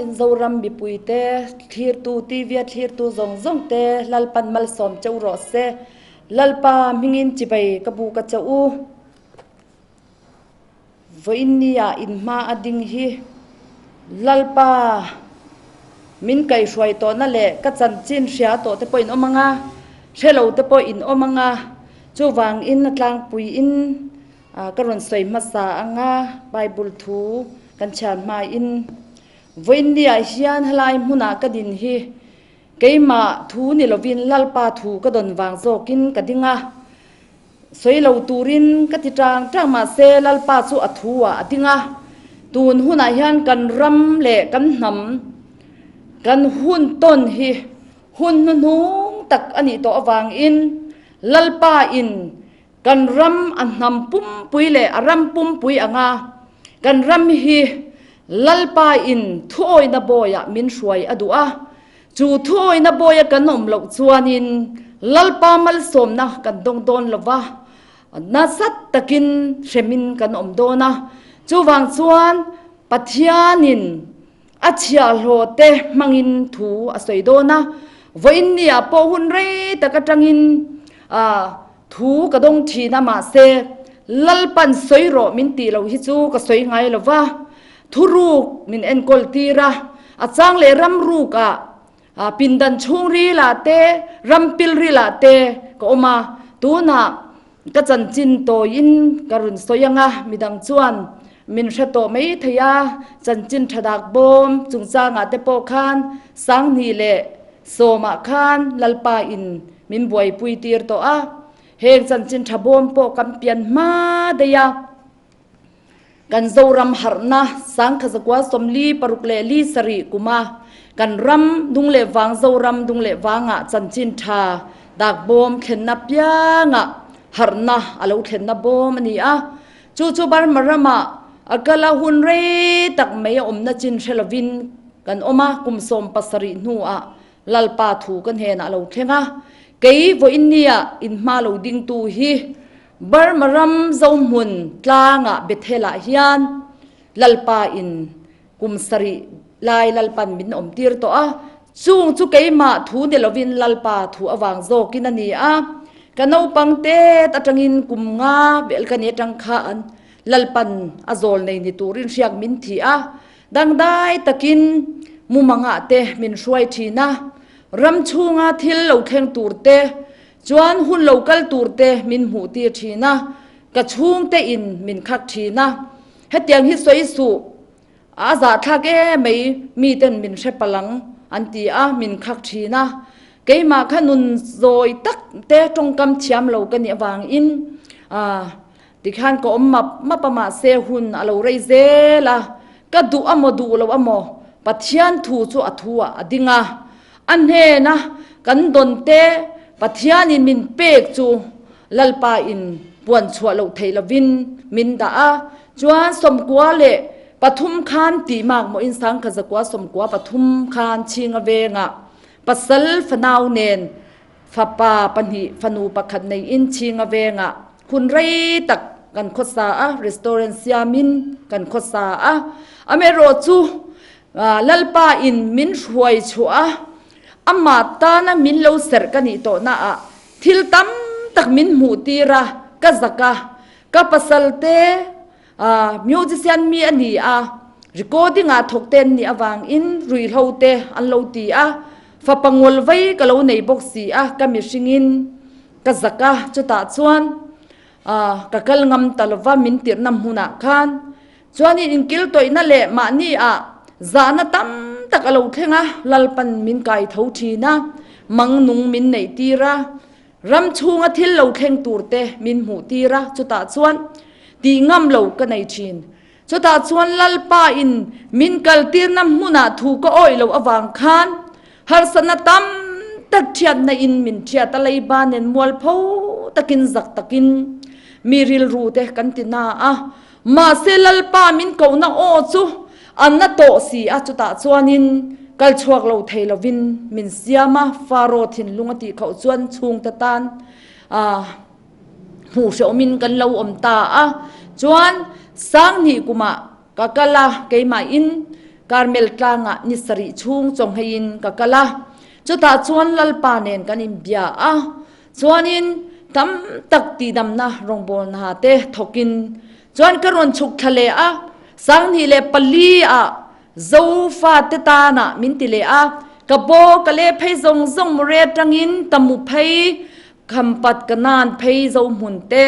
in Zoram mipui te thlirtu TV a thlirtu zawng zawng te Lalpan malsawm cheu rawh se. Lalpa hmingin chibai ka bu ka che u. Vawiinnia inhma a ding hi Lalpa min kaihhruai tawhna leh ka chanchin hria tawh te pawh in awm ang a, hre lo te pawh in awm ang a, chuvangin a tlangpuiin ka rawn sawi hmasa ang a, Bible thu kan chhiar hmain Vawiinnia hian helai hmunah ka din hi Keimah thu ni lovin Lalpa thu ka dawn vang zawkin ka ding a, sawi lo turin ka ti tang tang mahse Lalpa chu a thu ah a ding a, tun hunah hian kan ram leh kan hnam kan hun tawn hi hun hnuhnung tak a nih tawh avangin Lalpa in kan ram a hnam pumpui leh a ram pumpui anga kan ram hi Lalpa in thuawina bawiah min hruai a duh a, chu thuawina bawia kan awm loh chuanin Lalpa malsawmna kan dawng dawn lo va, nasat takin hremin kan awm dawn a. Chuvang chuan Pathianin a chhiahhlawh te hmangin thu a sawi dawn a, vawiin niah pawh hun rei tak atangin thu ka dawng thin a, mahse Lalpan sawi rawh min tih loh hi chu ka sawi ngai lo va, thuruk min enkawl tir a, a chang leh ram rukah pindan chhung rilah te, ram pil rilah te ka awm a, tunah Ka chanchin tawiin ka rawn sawi ang a, midang chuan min hre tawh mai thei a, chanchin tha dak bawm chungchangah te pawh khan Sanghnih leh Sawmah khan Lalpa in min buaipui tir tawh a, heng chanchin tha bawm pawh kan pian hma daih a. Kan Zoram harhna sangkhazakua 46 leh li sarih kuma kan ram dung leh vang Zoram dung leh vangah chanchin tha dak bawm thlenna piangah harhna a lo thlenna bawm a ni a. Chu chu Burma ramah a kal a hun rei tak mai a awmna chin hre lovin kan awm a, kum 17 hnuah Lalpa thu ka hnenah a lo thleng a, kei vawiinnia inhma lo dingtu hi Burma ram Zohmun tlangah Bethel-ah hian Lalpa in kum sarih lai Lalpan min awm tir tawh a, chung chu keimah thu ni lovin Lalpa thu avang zawkin a ni a, ka naupang tet atangin kum nga vel ka ni atang khan Lalpan a zawl nei ni turin hriak min thi a, dangdai takin mumangah te min hruai thin a, ram chhunga thil lo thleng tur te Chuan hun lo kal tur te min hmuh tir thin a, ka chhungte in min khak thin a. Hetiang hi sawi suh, a zahthlak em mai, mi ten min hre palang an ti a, min khak thin a. Keimah kha nun zawi tak te tawngkam thiam lo ka nih avangin tikhian ka awm map map a, mahse hun a lo rei zel a, ka duh amaw duh lo amaw Pathian thu chu a thu ah a ding a. A hnena kan dawn te Pathianin min pek chu Lalpa in puan chhuah loh theih lovin min dah a, chuan 93 khan tih mak mawhin sangkha zakua 93 khan chhinga vengah pasal fanau nen fapa pahnih fanu pakhat neiin chhinga vengah hun rei tak kan khawsa a, restaurant siamin kan khawsa a, amaherawhchu Lalpa in min hruai chhuah a, amah tana min lo serh ka nih tawhna ah thil tam tak min hmuh tir a, ka zak a, ka pasal te musician mi a ni a, recording ah thawk te an nih avangin ruihhlo te an lo ti a, fapa ngawl vei ka lo nei bawk si a, ka mihring in ka zak a, chutah chuan ka kal ngam ta lova min tirhna hmunah khan Chuanin inkiltawihna leh mahni ah zahna tam tak a lo thleng a, Lalpan min kai tho thin a, mang nung min neih tir a, ram chhunga thil lo thleng tur te min hmuh tir a, chutah chuan tih ngam lo ka nei thin. Chutah chuan Lalpa in min kal tirna hmunah thu ka awih loh avang khan harsatna tam tak thiatna in min thiat a, leiba nen mualpho takin zak takin mi rilru te kan ti na a, Mahse Lalpa min kohna aw chu a na tawh si a, chutah chuanin kal chhuak lo thei lovin min siam a, Faro thinlung a tih khauh chuan chhungte tan hmuh hrehawmin kan lo awm ta a. Chuan Sanghnih kumah ka kal a, keimahin Karmel tlangah ni sarih chhung chawngheiin ka kal a, chutah chuan Lalpa nen kan inbia a, chuanin tam tak tihdamna rawngbawlna te thawkin chuan ka rawn chhuk thla leh a, 2004 ah Zofa te tanah min ti leh a, ka baw ka leh phei zawng zawng mawre atangin ta mu phei khampat ka nan phei zo hmun te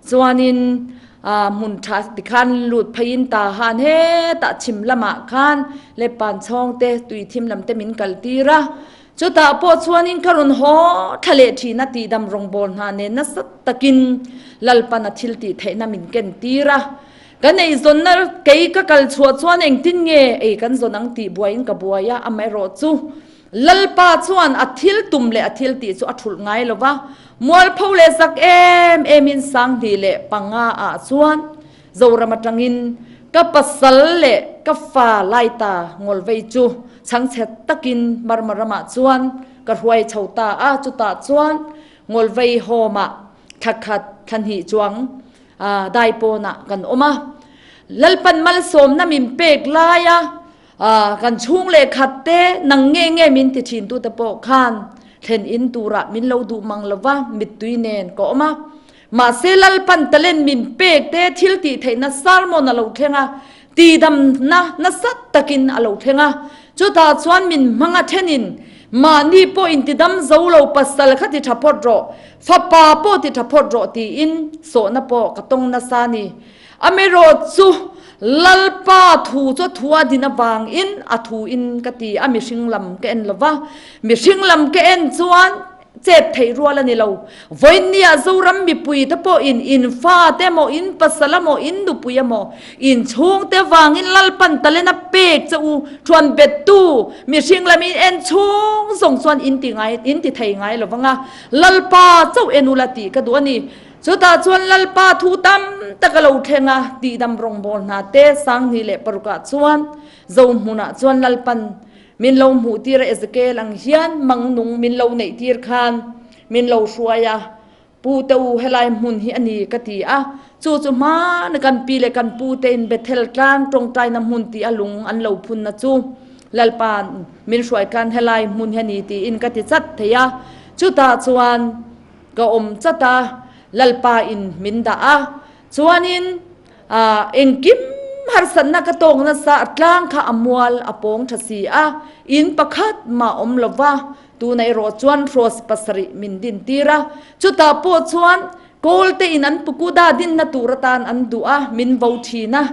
chuanin hmun tha tikhan lut pheiin ta han hetah chhim lamah khan le pan chhawng te tui thim lam te min kal tir a, chutah pawh chuanin ka rawn haw thla leh thin a tihdam rawngbâwl hna nen nasa takin Lalpana thil tih theihna min ken tir a. Kan eizawnna kei ka kal chhuah chuan engtin nge ei kan zawn ang tih buaiin ka buai a, amaherawh chu Lalpa chuan a thil tum leh a thil tih chu a thulh ngai lo va, mualpho leh zak em emin 2005 ah chuan Zoram atangin ka pasal leh ka fa Laita Ngawlvei chu chhangchhe takin Burma ramah chuan ka hruai chho ta a, chutah chuan Ngawlvei home ah thla khat thla hnih chuang dai pawnah kan awm a. Lalpan malsawmna min pek laia kan chhung leh khat te nang nge nge min ti thin tute pawh khan thlen in turah min lo duh mang lo va, mittui nen ka awm a. Mahse Lalpan talent min pek te thil tih theihna sermon a lo thleng a, tihdamna nasa takin a lo thleng a. Chutah chuan min hmanga thenin mahni pawh intidam zo lo pasal kha ti tha phawt rawh, Fapa pawh ti tha phawt rawh tiin sawhna pawh ka tawng nasa a ni. Amaherawh chu Lalpa thu chu a thu a din avangin a thu in ka ti a, mihring lam ka en lo va. Mihring lam ka en chuan chet theih rual a ni lo. Vawiinniah Zoram mipui te pawhin in fate emaw, in pasal emaw, in nupui emaw, in chhungte vangin Lalpan talent a pek che u thuan bettu mihring lam in en chhung zawng chuan in ti ngai, in ti thei ngai lo vang a. Lalpa chauh en ula tih ka duh a ni. Chutah chuan Lalpa thu tam tak a lo thleng a, tihdam rawngbâwl hna te 2006 ah chuan Zohmunah chuan Lalpan min lo hmuh tir a, Ezekiel ang hian mang nung min lo neih tir khan min lo hruai a, Pu te u helai hmun hi a ni ka ti a, chu chu hmana kan pi leh kan pu tein Bethel tlang tawngtaina hmun tih a lung an lo phunna chu Lalpa'n min hruai khan helai hmun hi a ni tiin ka ti chat thei a, chutah chuan ka awm chat a, Lalpa in min dah a, chuanin engkim harsatna ka tawk nasa a tlang kha a mual a pawng tha si a, in pakhat mah awm lo va, tuna erawh chuan hraws pasarih min din tir a, chutah pawh chuan kawl te in an pukuda dinna tur atan an duh a, min vo thin a,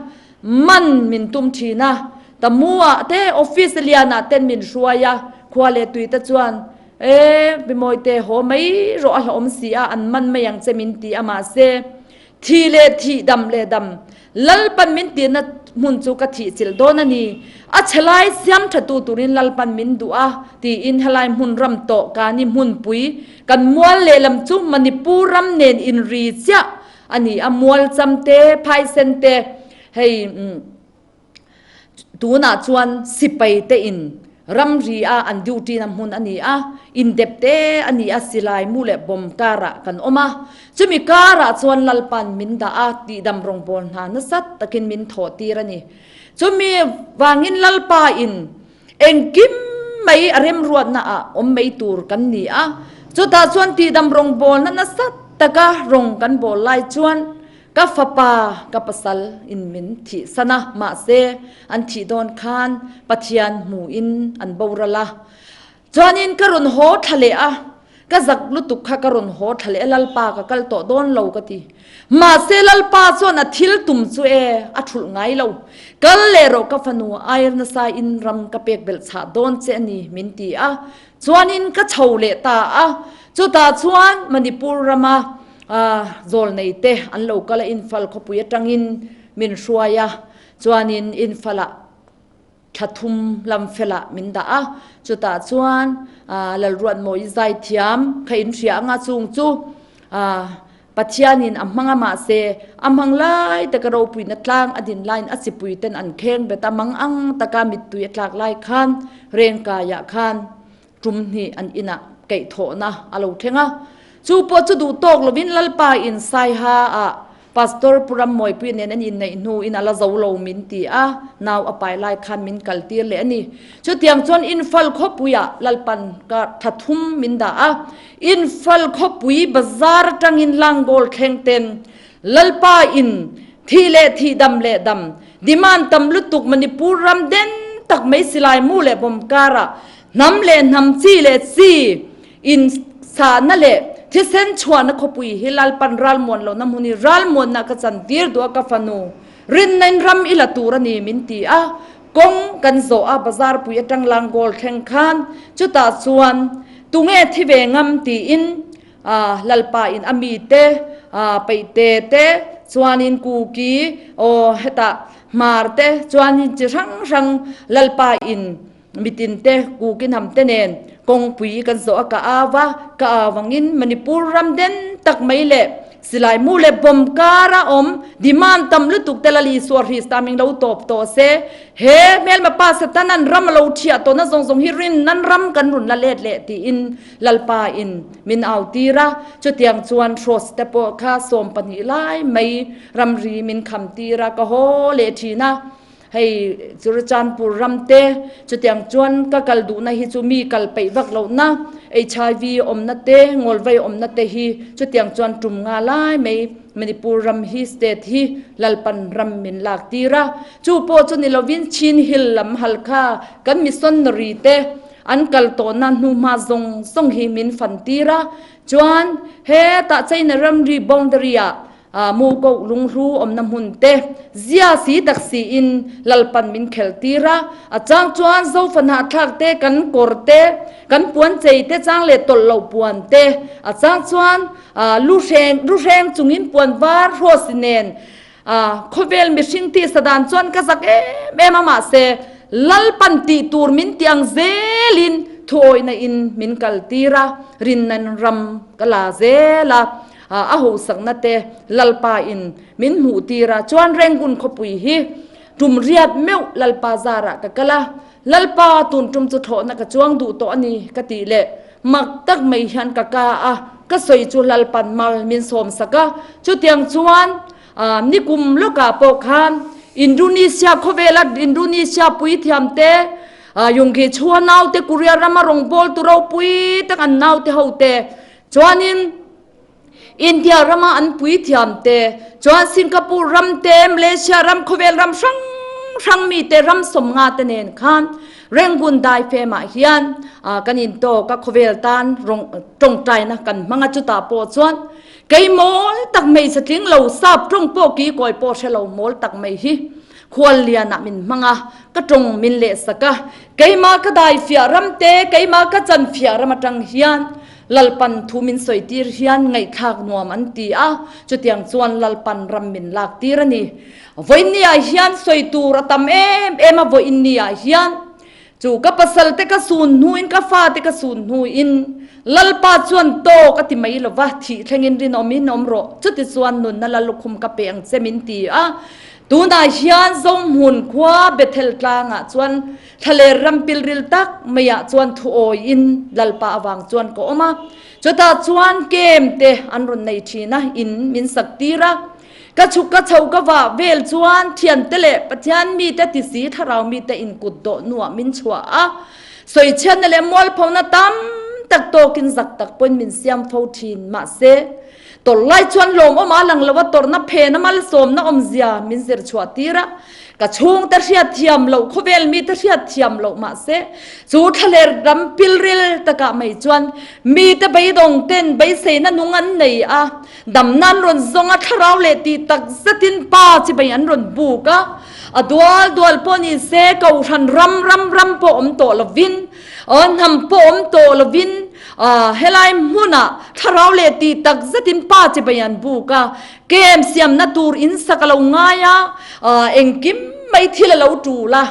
man min tum thin a, Tamu-ah te office lianah ten min hruai a, khua leh tui te chuan E, Bimawite haw mai rawh a hlauhawm si a, an man mai ang che min ti a mahse thi leh thih dam leh dam Lalpan min tihna hmun chu ka thih chilh dawn a ni. A chhe lai siam tha tu turin Lalpan min duh a tiin helai hmun ram tawh ka ni hmunpui kan mual lehlam chu Manipur ram nen inri chiah a ni a, mual cham te, phaisen te hei Tunah chuan sipai te in ramri a an duty na hmun a ni a, indep te a ni a, silai mu leh bomb karah kan awm a. Chumi karah chuan Lalpan min dah a, tihdam rawngbâwl hna nasa takin min thawh tir a ni. Chumi vangin Lalpa in engkim mai a remruatna ah awm mai tur kan ni a, chutah chuan tihdam rawngbâwlna nasa taka rawng kan bawl lai chuan Ka fapa, ka pasal in min thih san a, mahse an thih dawn khan Pathian hmu in an boral a. Chuanin ka rawn haw thla leh a, ka zak lutuk kha ka rawn haw thla leh a, Lalpa ka kal tawh dawn lo ka ti. Mahse Lalpa chuan a thil tum chu e, a thulh ngai lo. Kal leh rawh ka fanu air nasa in ram ka pek belh chhah dawn che a ni min ti a. Chuanin ka chho leh ta a, chutah chuan Manipur rama Zawlnei te an lo kal a, Imphal khawpui atangin min hruai a, chuanin Imphal-ah thla thum lam felah min dah a, chutah chuan Lalruatmawi zaithiam kha in hria anga chung chu Pathianin a hmang a mahse a hmang lai taka ropuina tlang a din laiin a chipui ten an kheng bet a, mang ang taka mittui a tlak lai khan Rengkaiah khan Tum hnih an inah kaihthawhna a lo thleng a, chu pawh chu duh tawk lovin Lalpa in Saiha ah Pastor Pu Rammawipuia nen an inneih hnuin a la zo lo min ti a, nau a pai lai khan min kal tir leh a ni. Chutiang chuan Imphal khawpuiah Lalpan ka tha thum min dah a, Imphal khawpui bazar atangin Langawl thleng ten Lalpa in thih leh thih dam leh dam demand tam lutuk Manipur ram den tak mai silai mu leh bawm karah hnam leh hnam chi leh chi in sahna leh thisen chhuahna khawpui hi Lalpan ralmuan lohna hmun hi ralmuanna ka chantir duh a ka fanu rinna in ram i la tur a ni min ti a kawng kan zawh a bazar pui atang Langawl thleng khan chutah chuan tunge thi ve ngam tiin Lalpa in a mite peihte te chuanin kuki aw hetah hmar te chuanin chi hrang hrang Lalpa in Mitin te, kukin ham te nen kawngpui kan zawh a ka au a, ka au angin Manipur ram den tak mai leh silai mu leh bomb kara awm demand tam lutuk te Lal Isua Hrista hming lo tawp tawh se, he hmelma pa Satan an ram a lo thiah tawhna zawng zawng hi rin nan ram kan run la let leh tiin Lalpa in min au tir a, chutiang chuan hraws te pawh kha 12 lai mai ramri min kham tir a, ka haw leh thin a. Hei Churachandpur ram te chutiang chuan ka kal duhna hi chu mi kal peih vak lohna, HIV awmna te, ngawlvei awmna te hi chutiang chuan tum nga lai mai Manipur ram hi state hi Lalpan ram min lak tir a. Chu pawh chu ni lovin Chin Hill lam Halkha kan missionary te an kal tawhna hnuhma zawng zawng hi min fan tir a. Chuan hetah China ramri boundary ah Mu koh lunghlu awmna hmun te zia si tak siin Lalpan min khel tir a, a chang chuan zofa hnahthlak te kan kawr te, kan puan chei te chang leh tawlh loh puan te, a chang chuan lu hreng lu hreng chungin puan var hrawsi nen khawvel mihring tisa dan chuan ka zak em em a mahse Lalpan tih tur min tih ang zelin thuawihna in min kal tir a, rinnan ram ka la zel a. A hosakna te Lalpa in min hmuh tir a, chuan Rangoon khawpui hi tum riat meuh Lalpa zarah ka kal a, Lalpa tun tum chu thlawhna ka chuang duh tawh a ni ka tih leh mak tak mai hian ka ka a, ka sawi chu Lalpan mal min sawm sak a, chutiang chuan nikum lawkah pawh khan Indonesia khawvela Indonesia puithiam te Yunghi chhua naute Korea rama rawngbawltu ropui tak an naute ho te Chuanin India rama an puithiam te, chuan Singapore ram te, Malaysia ram, khawvel ram hrang hrang mi te, ram sawmnga te nen khan Rangoon daifem ah hian kan intawk a, khawvel tan tawngtaina kan hmang a, chutah pawh chuan kei mawl tak hmeichhe tling lo, sap tawng pawh ki kawi pawh hre lo mawl tak mai hi khual lianah min hmang a, ka tawng min lehsak a, keimah ka daifiah ram te, keimah ka chanfiah ram atang hian Lalpan thu min sawi tir hian ngaihthlak nuam an ti a, chutiang chuan Lalpan ram min lak tir a ni. Vawiinniah hian sawi tur a tam em em a, vawiinniah hian chu ka pasal te ka sun hnuin ka fa te ka sun hnuin Lalpa chuan tawk a ti mai lo va, thih thlengin rinawmin awm rawh, chuti chuan nunna Lallukhum ka pe ang che min ti a. Tunah hian Zohmun khua Bethel tlangah chuan Thlaler ram pilril tak maiah chuan thuawiin Lalpa avang chuan ka awm a. Chutah chuan kem te an rawn nei thin a, in min sak tir a. Ka chhuk ka chho ka vah vel chuan thiante leh Pathian mite ti si thlarau mite in kut dawh hnuah min chhuah a. Sawichhiatna leh mualphona tam tak tawkin zak tak pawhin min siam fo thin. Mahse, tawrh lai chuan lawmawm a lang lo a, tawrhna phena malsawmna awmzia min zir chhuah tir a. Ka chhungte hriat thiam loh, khawvel mite hriat thiam loh mahse, chu thlaler ram pilril takah mai chuan mite beidawng ten beiseina nung an nei a, damna an rawn zawng a, thlarau leh tih tak zetin pa chi bei an rawn buk a, a dual dual pawh ni se, kohhran ram ram ram pawh awm tawh lovin, hnam pawh awm tawh lovin, helai hmunah thlarau leh tih tak zetin pa chi bei an buk a, Kem siamna tur in sak a lo ngai a, engkim mai thil a lo tul a.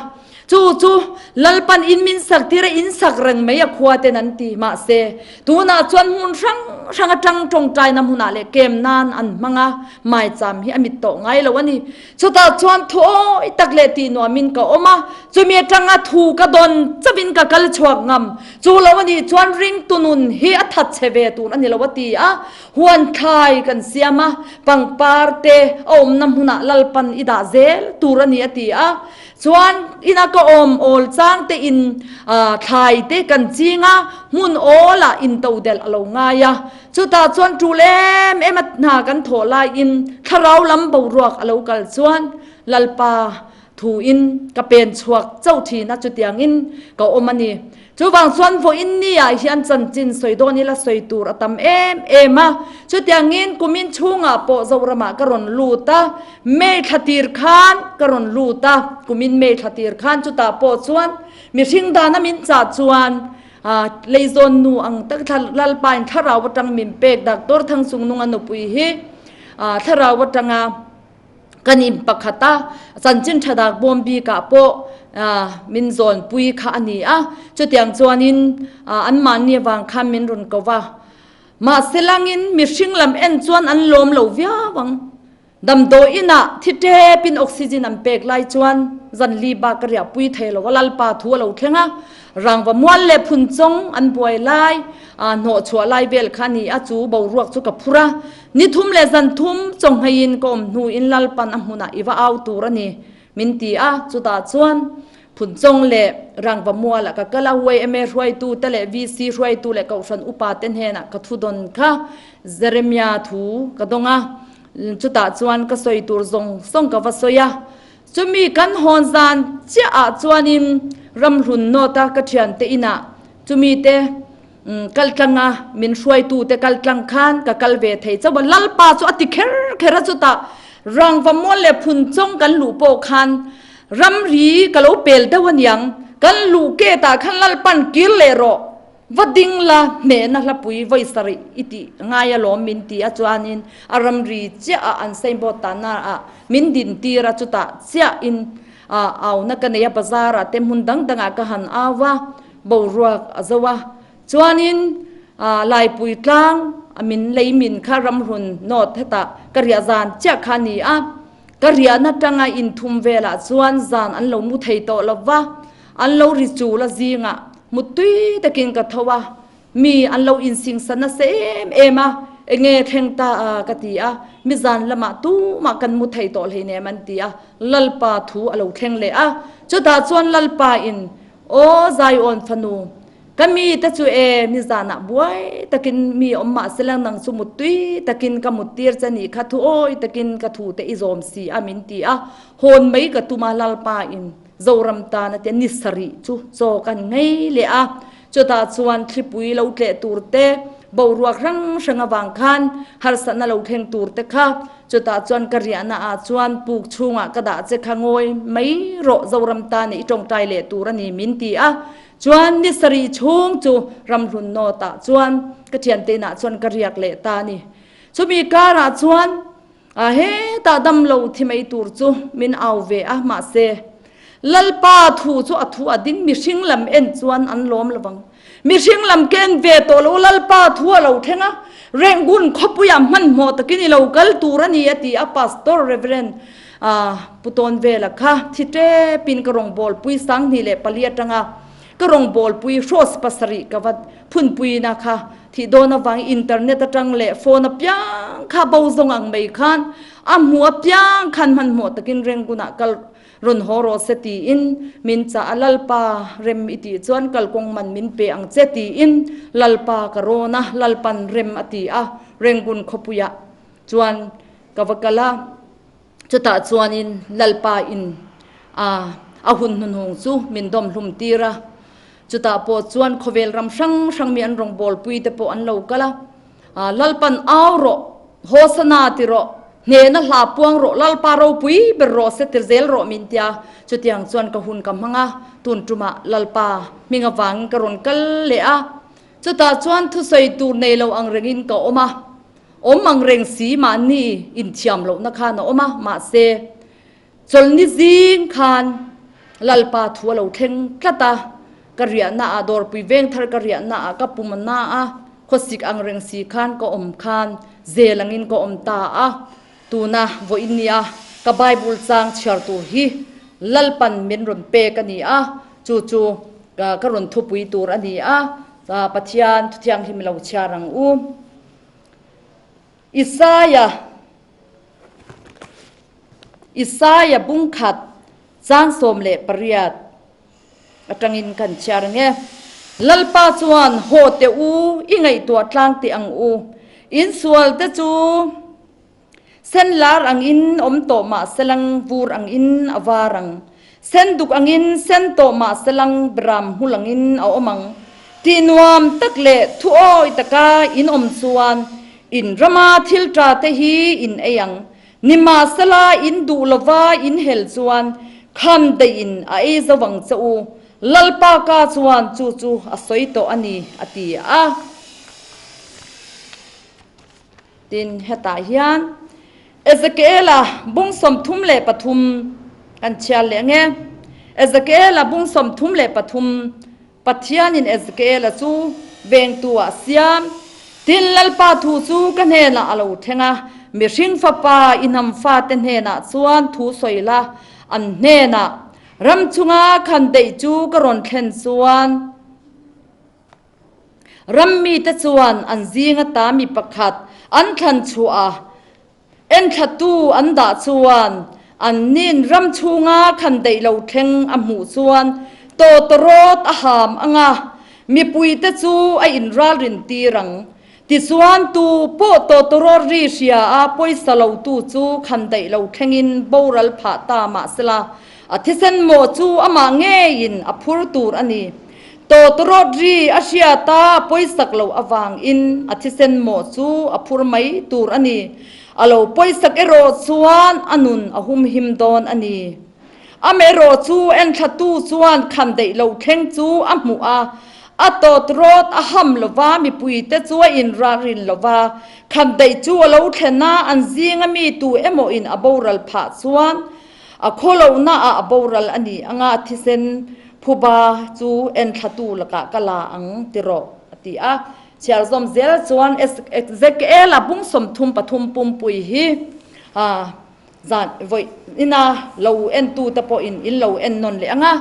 Chu chu Lalpan in min sak tir a, in sak reng mai a khua ten an ti. Mahse, tunah chuan hmun hrang hrang atang tawngtaina hmunah leh kem nan an hmang a, maicham hi a mit tawh ngai lo a ni. Chutah chuan thu awi tak leh tih nuamin ka awm a, chumi atanga thu ka dawn chauhin ka kal chhuak ngam. Chu lo a nih chuan ringtu nun hi a that chhe ve tur a ni lo a ti a, huan thlai kan siam a, pangpar te a awmna hmunah Lalpan i dah zel tur a ni a ti a. Chuan ina ka awm awl chang te in thlai te kan ching a, hmun awlah intodelh a lo ngai a. Chutah chuan tul em em a hna kan thawh laiin thlarau lam boruak a lo kal chuan Lalpa thu in ka pen chhuak chauh thin a, chutiangin ka awm a ni. Chuvang chuan vawiin ni ah hian chanchin sawi dawn ila sawi tur a tam em em a, chutiangin kumin chhungah pawh Zoramah ka rawn lut a, May thla tir khan ka rawn lut a, kumin May thla tir khan chutah pawh chuan mihring dana min chah chuan Leizawn nu ang tak thla Lalpain thlarau atang min pek Doctor Thangchungnunga nupui hi thlarau atanga kan in pakhat a, chanchin tha dak bawm bikah pawh min zawnpui kha a ni a, chutiang chuanin anmahni avang khan min rawn ko va. Mahse langin mihring lam en chuan an lawm lo viau ang. Damdawi inah thi tepin oxygen an pek lai chuan zan li bak ka riahpui thei lo a, Lalpa thu a lo thleng a, rangva mual leh phun chawng an buai lai, hnawh chhuah lai vel kha a ni a, chu boruak chu ka phur a. Ni thum leh zan thum chawngheiin ka awm hnuin Lalpan a hmunah i va au tur a ni min ti a, chutah chuan phun chawng leh rangva mualah ka kal a, YMA hruaitu te leh VC hruaitu leh Kohhran upa te hnenah ka thu dawn kha Jeremia thu ka dawng a. Chutah chuan ka sawi tur zawng zawng ka va sawi a, chumi kan hawn zan chiah ah chuanin ramhlun nawt a ka thiante inah chumi te kal tlang a min hruaitu te kal tlang khan ka kal ve thei chauh a, Lalpa chu a ti kher kher a chutah rangva mual leh phun chawng kan luh pawh khan ramri ka lo pel deuh aniang kan luh ket ah khan Lalpan kir leh rawh. Va ding la, hnehna hlapui vawi sarih i tih ngai alawm min ti a, chuanin a ramri chiah a an signboard tahna ah min din tir a, chutah chiah in auna ka nei a, bazar ah te hmun dang dang ah ka han au a, boruak a zo a, chuanin Laipui tlang a min lei min kha ramhlun north hetah ka riah zan chiah kha a ni a, ka riahna tanga inthum velah chuan zan an lo mu thei tawh lo va. An lo ri chul a zingah muttui takin ka tho a, mi an lo insingsa nasa em em a, enge thleng ta a ka ti a, mi zan lamah tumah kan mu thei tawh hleinem an ti a, Lalpa thu a lo thleng leh a, chutah chuan Lalpa in Aw Zion fanu, ka mi te chu e, nizanah buai takin mi awm mah sela nang chu muttui takin ka muttir che nih kha thu awi takin ka thu te i zawm si a min ti a, hawn mai ka tum a Lalpa in Zoram tana te ni sarih chu chaw kan ngei leh a, chutah chuan thlipui lo tleh tur te, boruak hrang hrang avang khan harsatna lo thleng tur te kha, chutah chuan ka riahna ah chuan puk chhungah ka dah che kha ngawi mai rawh Zoram tana i tawngtai leh tur a ni min ti a, chuan ni sarih chhung chu ramhlun nawt ah chuan ka thiante inah chuan ka riak leh ta a ni. Chumi karah chuan. A hetah dam lo thi mai tur chu min au ve a, mahse, Lalpa thu chu a thu a ding, mihring lam en chuan an lawm lo vang. Mihring lam ka en ve tawh lo, Lalpa thu a lo thleng a, Rengun khawpuiah hmanhmawh takin i lo kal tur a ni a ti a, Pastor Reverend Pu Tawnvela kha thi tepin ka rawngbawlpui 2004 atanga ka rawngbawlpui hrawse pasarih ka va phunpuina kha Thih dawn avang internet atang leh phone apiang kha bo zawng ang mai khan a hmuh apiang khan hmanhmawh takin Rangoon-ah kal rawn haw rawh se tiin min chah a, Lalpa rem i tih chuan kalkawng man min pe ang che tiin Lalpa ka rawn a, Lalpan rem a ti a, Rangoon khawpuiah chuan ka va kal a. Chutah chuanin Lalpa in a a hun hnuhnung chu min dawm hlum tir a. Chutah pawh chuan khawvel ram hrang hrang mi an rawngbawlpui te pawh an lo kal a. Lalpan au rawh, Hosana ti rawh, hnehna hla puang rawh, Lalpa ropui ber rawh se ti zel rawh min tia. Chutiang chuan ka hun ka hmang a, tun tumah Lalpa hming avangin ka rawn kal leh a. Chutah chuan thusawi tur nei lo ang rengin ka awm a. Awm ang reng si mahni inthiam lohna khan a awm a, mahse chawlhni zing khan Lalpa thu a lo thleng tlat a, ka riahna ah dawrpui veng thar ka riahna ah ka pum a na a, khawsik ang reng si khan ka awm khan zel angin ka awm ta a, tuna vawiin nia ka Bible chang chhiar tur hi Lalpan min rawn pek a ni a, chu chu ka rawn thupui tur a ni a, Pathian thuthianghlim lo chhiar ang u. Isaiah Isaiah bungkhat chang 18 atangin kan chhiar ang e. Lalpa chuan haw teh u, i ngaihtuah tlang teh ang u. In sual te chu sen lar angin awm tawh mah selang vur angin a var ang. Sen duk angin sen tawh mah selang beram hmul angin a awm ang. Tih nuam tak leh thu awi taka in awm chuan in rama thil tha te hi in ei ang. Nimahsela in duh lova in hel chuan kham daih in a ei zo ang che u. Lalpa ka chuan chu chu a sawi tawh a ni, a ti a. Tin, hetah hian Ezekiela bung 33 kan chhiar leh ang e. Ezekiela bung 33, Pathianin Ezekiela chu vengtu ah siam. Tin, Lalpa thu chu ka hnenah a lo thleng a, mihring fapa i hnam fate hnenah chuan thu sawi la, an hnenah, Ram chunga khan deih chu ka rawn thlen chuan, Ram mite chuan an zing ata mi pakhat an thlan chhuah a, enthlatu an dah chuan an nin ram chhunga khan deih lo thleng a hmuh chuan tawtawrawt a ham ang a, mipuite chu a inralrin tir ang. Tichuan tu pawh tawtawrawt ri hria a pawisa lotu chu khan deih lo thlengin boral phah ta mahsela a thisen mawh chu amah ngeiin a phur tur a ni. Tawtawrawt ri a hriat a pawisak loh avangin a thisen mawh chu a phur mai tur a ni. A lo pawisak erawh chuan a nun a humhim dawn a ni. Amaherawh chu enthlatu chuan khan deih lo thleng chu a hmuh a, a tawtawrawt a ham lo va, mipuite chu a inralrin lo va, khan deih chu a lo thlen a, an zinga mi tu emawin a boral phah chuan A khawlohna ah a boral a ni anga thisen phuba chu enthlatu lakah ka la ang ti rawh a ti a. Chhiar zawm zel chuan Ezekiel-a bung 33 pumpui hi zan vawi ina lo entu te pawhin in lo en nawn leh anga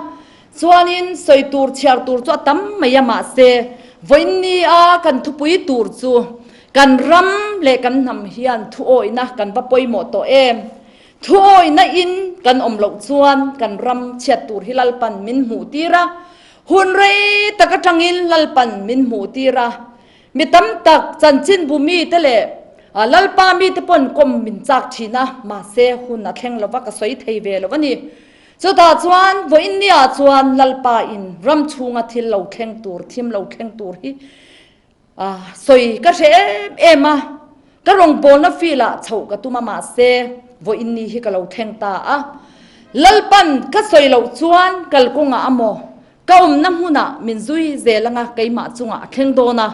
chuanin sawi tur chhiar tur chu a tam mai a mahse vawiinni a kan thupui tur chu kan ram leh kan hnam hian thuawihna kan va pawimawh tawh em. Thuawihna in kan awm loh chuan kan ram chhiat tur hi Lalpan min hmuh tir a, hun rei tak atangin Lalpan min hmuh tir a. Mi tam tak chanchinbu mite leh Lalpa mite pawn kawm min chak thin a, mahse hun a thleng lova ka sawi thei ve lo a ni. Chutah chuan vawiinniah chuan Lalpa in ram chhunga thil lo thleng tur, thim lo thleng tur hi A sawi ka hre em em a, ka rawngbawlna field ah chhoh ka tum a mahse vawiin ni hi ka lo thleng ta a. Lalpan ka sawi loh chuan kalkawngah a maw ka awmna hmunah min zui zel anga keimah chungah a thleng dawn a.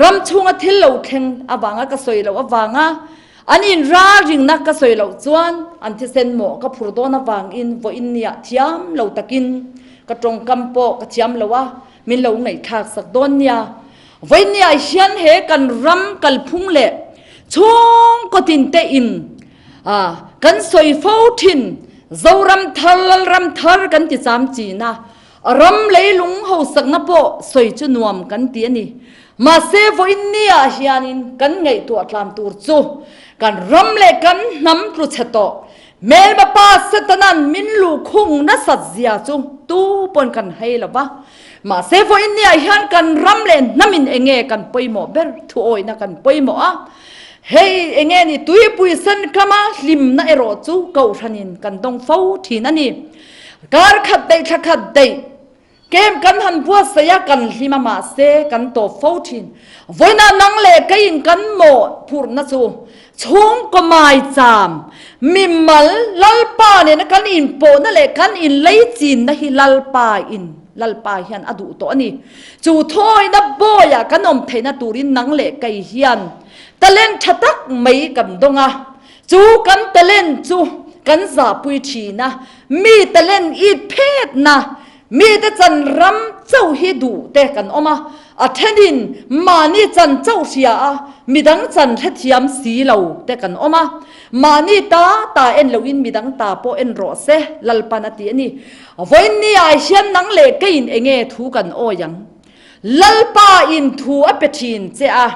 Ram chhunga thil lo thleng avanga ka sawi loh avanga an inralringna ka sawi loh chuan an thisen mawh ka phur dawn avangin vawiin niah thiam lo takin ka tawngkam pawh ka thiam lo a, Min lo ngaihthlak sak dawn nia. Vawinia hian he kan ram kalphung leh chhungkaw tin te in kan sawi fo thin Zoram thar Lalram thar kan ti cham chin a, ram leilung hausakna pawh sawi chu nuam kan ti a ni. Mahse vawinia hianin kan ngaihtuah tlan tur chu kan ram leh kan hnam tlu chhe tawh Hmelma pa Satanan min luhkhung nasat zia chu tu pawn kan hei lo va. Mahse vawiinniah hian kan ram leh hnamin enge kan pawimawh ber thuawihna kan pawimawh a. Hei enge ni tuipui sen kama hlimna erawh chu kohhranin kan dawng fo thin a ni. Kar khat daih thla khat daih Kem kan han buatsaih a, kan hlim a mahse kan tawp fo thin. Vawiinah nang leh keiin kan mawh phurhna chu chhungkaw maicham, mimal, Lalpa nena kan inpawhna leh kan inleichinna hi Lalpa in, Lalpa hian a duh tawh a ni. Chu thawina bawiah kan awm theihna turin nang leh kei hian talent tha tak mai kan dawng a, chu kan talent chu. kan zahpui thin a, mi talent it phetna, mite chan ram chauh hi duh te kan awm a, a thenin mahni chan chauh hria a, midang chan hrethiam si lo te kan awm a, mahni ta ta en loin midang ta pawh en rawh se Lalpan a ti a ni. Vawiinni ah hian nang leh keiin enge thu kan awi ang? Lalpa in thu a pe thin che a,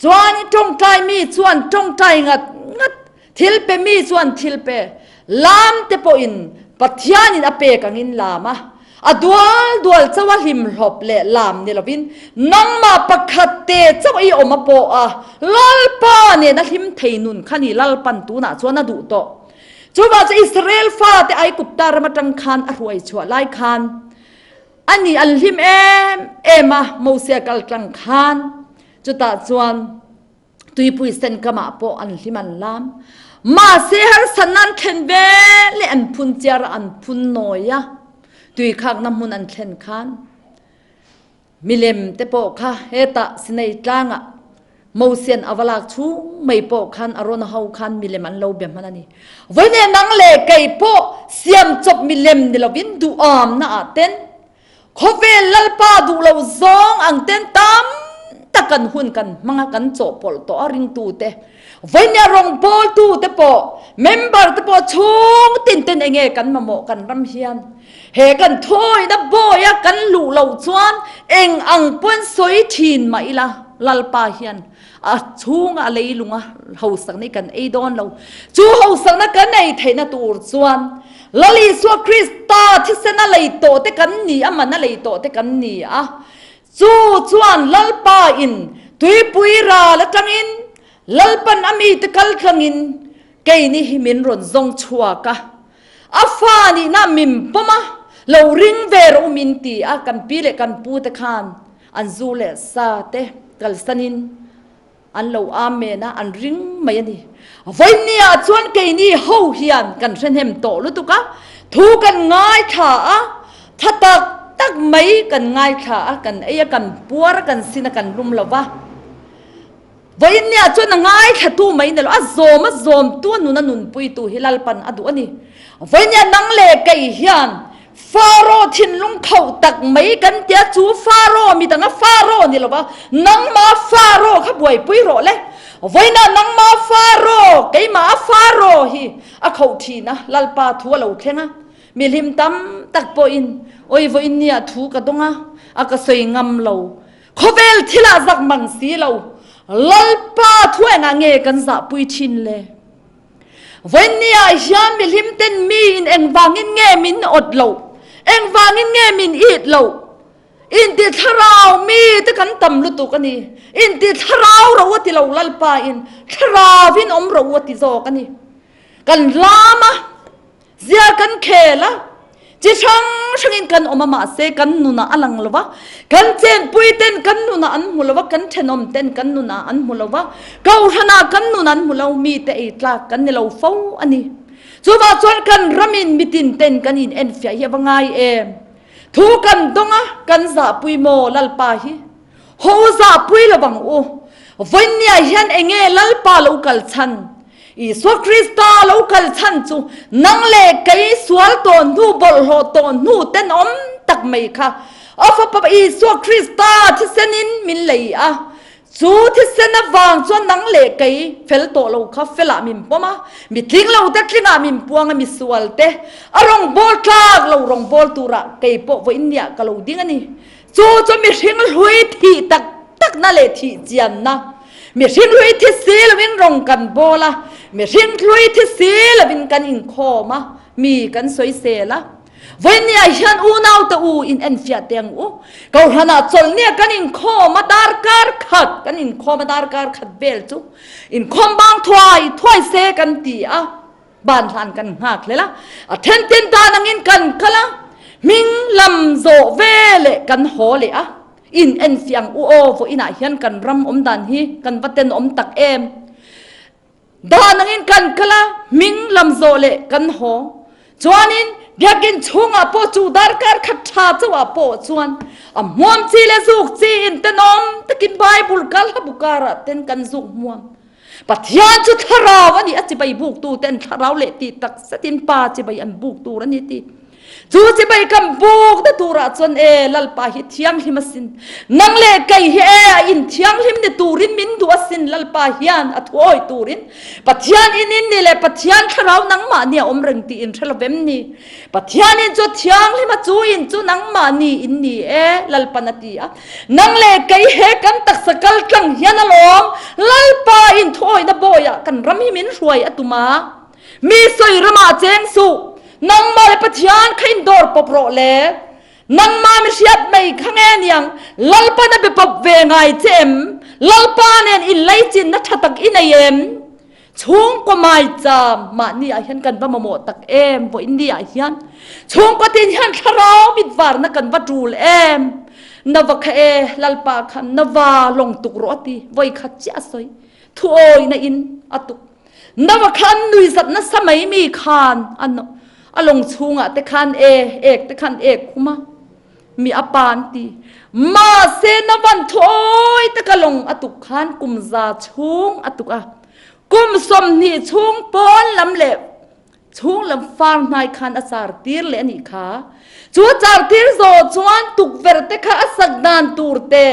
Chuan i tawngtai mi chuan tawngtai ngat ngat, thil pe mi chuan thil pe, lam te pawhin Pathianin a pek angin lam a, a dual dual chauh a hlimhlawp leh lam ni lovin nangmah pakhat te chauh i awm a pawh a, Lalpa nen a hlim thei nun kha ni Lalpan tunah chuan a duh tawh. Chuvah chu Israel fate Aigupta ram atang khan a hruai chhuah lai khan A ni an hlim em em a, Mosia kal tlang khan chutah chuan tuipui sen kamah pawh an hlim an lam. Mahse harsatna an thlen ve leh an phun chiar a, an phun nawi a, tuikhakna hmun an thlen khan milem te pawh kha hetah Sinai tlangah Mosian a va lak chhung mai pawh khan a rawn ho khan milem an lo be hman a ni. Vawiin nang leh kei pawh siam chawp milem ni lovin duhawmna ah ten khawvel Lalpa duh lo zawng ang ten tam tak kan hun kan hmang a kan chawhpawlh tawh a ringtu te vawiin rawngbawltu te pawh member te pawh chhung tin ten enge kan mamawh kan ram hian he kan thawina bawi a kan luh loh chuan eng ang pawn sawi thin mah ila Lalpa hian a chhunga a leilunga hausakna hi kan ei dawn lo. Chu hausakna kan ei theihna tur chuan Lal Isua Krista thisen a lei tawh te kan ni a, man a lei tawh te kan ni a. Chu chuan Lalpa in tuipui ral atangin Lalpan a mite kal tlangin keini hi min rawn zawng chhuak a. A fa nihna min pawm a, lo ring ve rawh u min ti a, kan pi leh kan pu te khan an zu leh sa te kalsanin an lo amen a, an ring mai a ni. Vawiinni ah chuan keini ho hian kan hrehnem tawh lutuk a, thu kan ngaithla a, tha tak tak mai kan ngaithla a, kan ei a, kan puar a, kan sin a, kan lum lo va. Vawiinniah chuan a ngaithlatu mai ni lo, a zawm a zawmtu a nun a nunpuitu hi Lalpan a duh a ni. Vawiinniah nang leh kei hian Faro thinlung khauh tak mai kan tia chu Faro midang a Faro ni lo va, nangma Faro kha buaipui rawh le. Vawiinah nangma Faro, keimah a Faro hi a khauh thin a, Lalpa thu a lo thleng a. Mihlim tam tak pawhin awi vawiinniah thu ka dawng a, a ka sawi ngam lo. Khawvel thil ah zak mang si lo, Lalpa thu engah nge kan zahpui thin le? Vawiinni ah hian mihlim ten mi in engvangin nge min awt loh? Engvangin nge min it loh? Inti thlarau mi te kan tam lutuk a ni. Inti thlarau ro a ti lo Lalpa in, thlarau in awm ro a ti zawk a ni. Kan lam a. Zia kan khel a, chi hrang hrangin kan awm a mahse kan nunah a lang lo va, kan chenpui ten kan nunah an hmu lo va, kan thenawm ten kan nunah an hmu lo va, kohhranah kan nun an hmu lo, mite ei tlak kan ni lo fo a ni. Chuvah chuan kan ramin mitin ten kan in enfiah hi a va ngai em? Thu kan dawng a, kan zahpui maw Lalpa hi? Ho zahpui lo vang u. Vawiinniah hian enge Lalpa lo kal chhan? Isua Krista lo kal chhan chu nang leh kei sual tawh hnu, bawlhhlawh tawh hnu tenawm tak mai kha a Fapa Isua Krista thisenin min lei a. Chu thisen avang chuan nang leh kei fel tawh lo kha felah min pawm a, mi tling lo te tlingah min puang a, mi sual te a rawngbâwl tlâk lo rawngbâwl turah kei pawh vawiinniah ka lo ding a ni. Chu chu mihring hlui thih tak takna leh thih chianna, mihring hlui thi si lovin rawng kan bawl a, mihring hlui thi si lovin kan inkhawm a, mi kan sawisel a. Vawinia hian unaute u in enfiah teh ang u. Kohhranah chawlhnia kan inkhawm a, darkar khat kan inkhawm a, darkar khat vel chu inkhawm bang thuai thuai se kan ti a. Ban hlan kan nghak hlel a, a then tin dan angin kan kal a, hming lam zawh ve leh kan haw leh a, in enfiah ang u aw, vawiinah hian kan ram awm dan hi kan va tenawm tak em. Dan angin kan kal a, hming lam zawh leh kan haw. Chuanin biakinn chhungah pawh chu darkar khat tha chauhah pawh chuan a hmuam chi leh zuk chi in tenawm takin Bible kal hlabu karah ten kan zuk hmuam. Pathian chu thlarau a ni, a chibai buktu ten thlarau leh tih tak zetin Pa chibai an buk tur a ni ti. Chu chibai kan buk na turah chuan e Lalpa hi thianghlim asin. Nang leh kei hi e a in thianghlim ni turin min duh asin Lalpa hian a thuawi turin Pathian in in ni leh Pathian thlarau nangmah ni a awm reng tih in hre lovem ni. Pathian in chu thianghlim a chu in chu nangmah ni in ni e Lalpan a ti a. Nang leh kei he kan taksa kal tlang hian alawm Lalpa in thuawihna bawiah kan ram hi min hruai a tum a. Mi sawi ramah cheng suh, nangmah le Pathian kha in dawr pawp rawh le. Nangmah mi hriat mai kha nge niang Lalpan a be pawp ve ngai che em? Lalpa nen in leichinna tha tak i nei em? Chhungkaw maicham mahni ah hian kan va mamawh tak em vawiin ni ah hian chhungkaw tin hian thlarau mitvarna kan va tul em na va kha e lalpa khan na va lawng tuk rawh a ti vawi khat chiah a sawi thu awi na in a tuk na va khan nui zat nasa mai mi khan an a lawng chhungah te khan e ek te khan ek khuma mi a pa an ti. Mahse na van thawi taka lawng a tuk khan kum za chung a tuk a. Kum 20 chung pawn lam le chung lam far hnai khan a char tir leh anih kha. Chu char tir zo chuan tukverh te kha a sak dan tur te,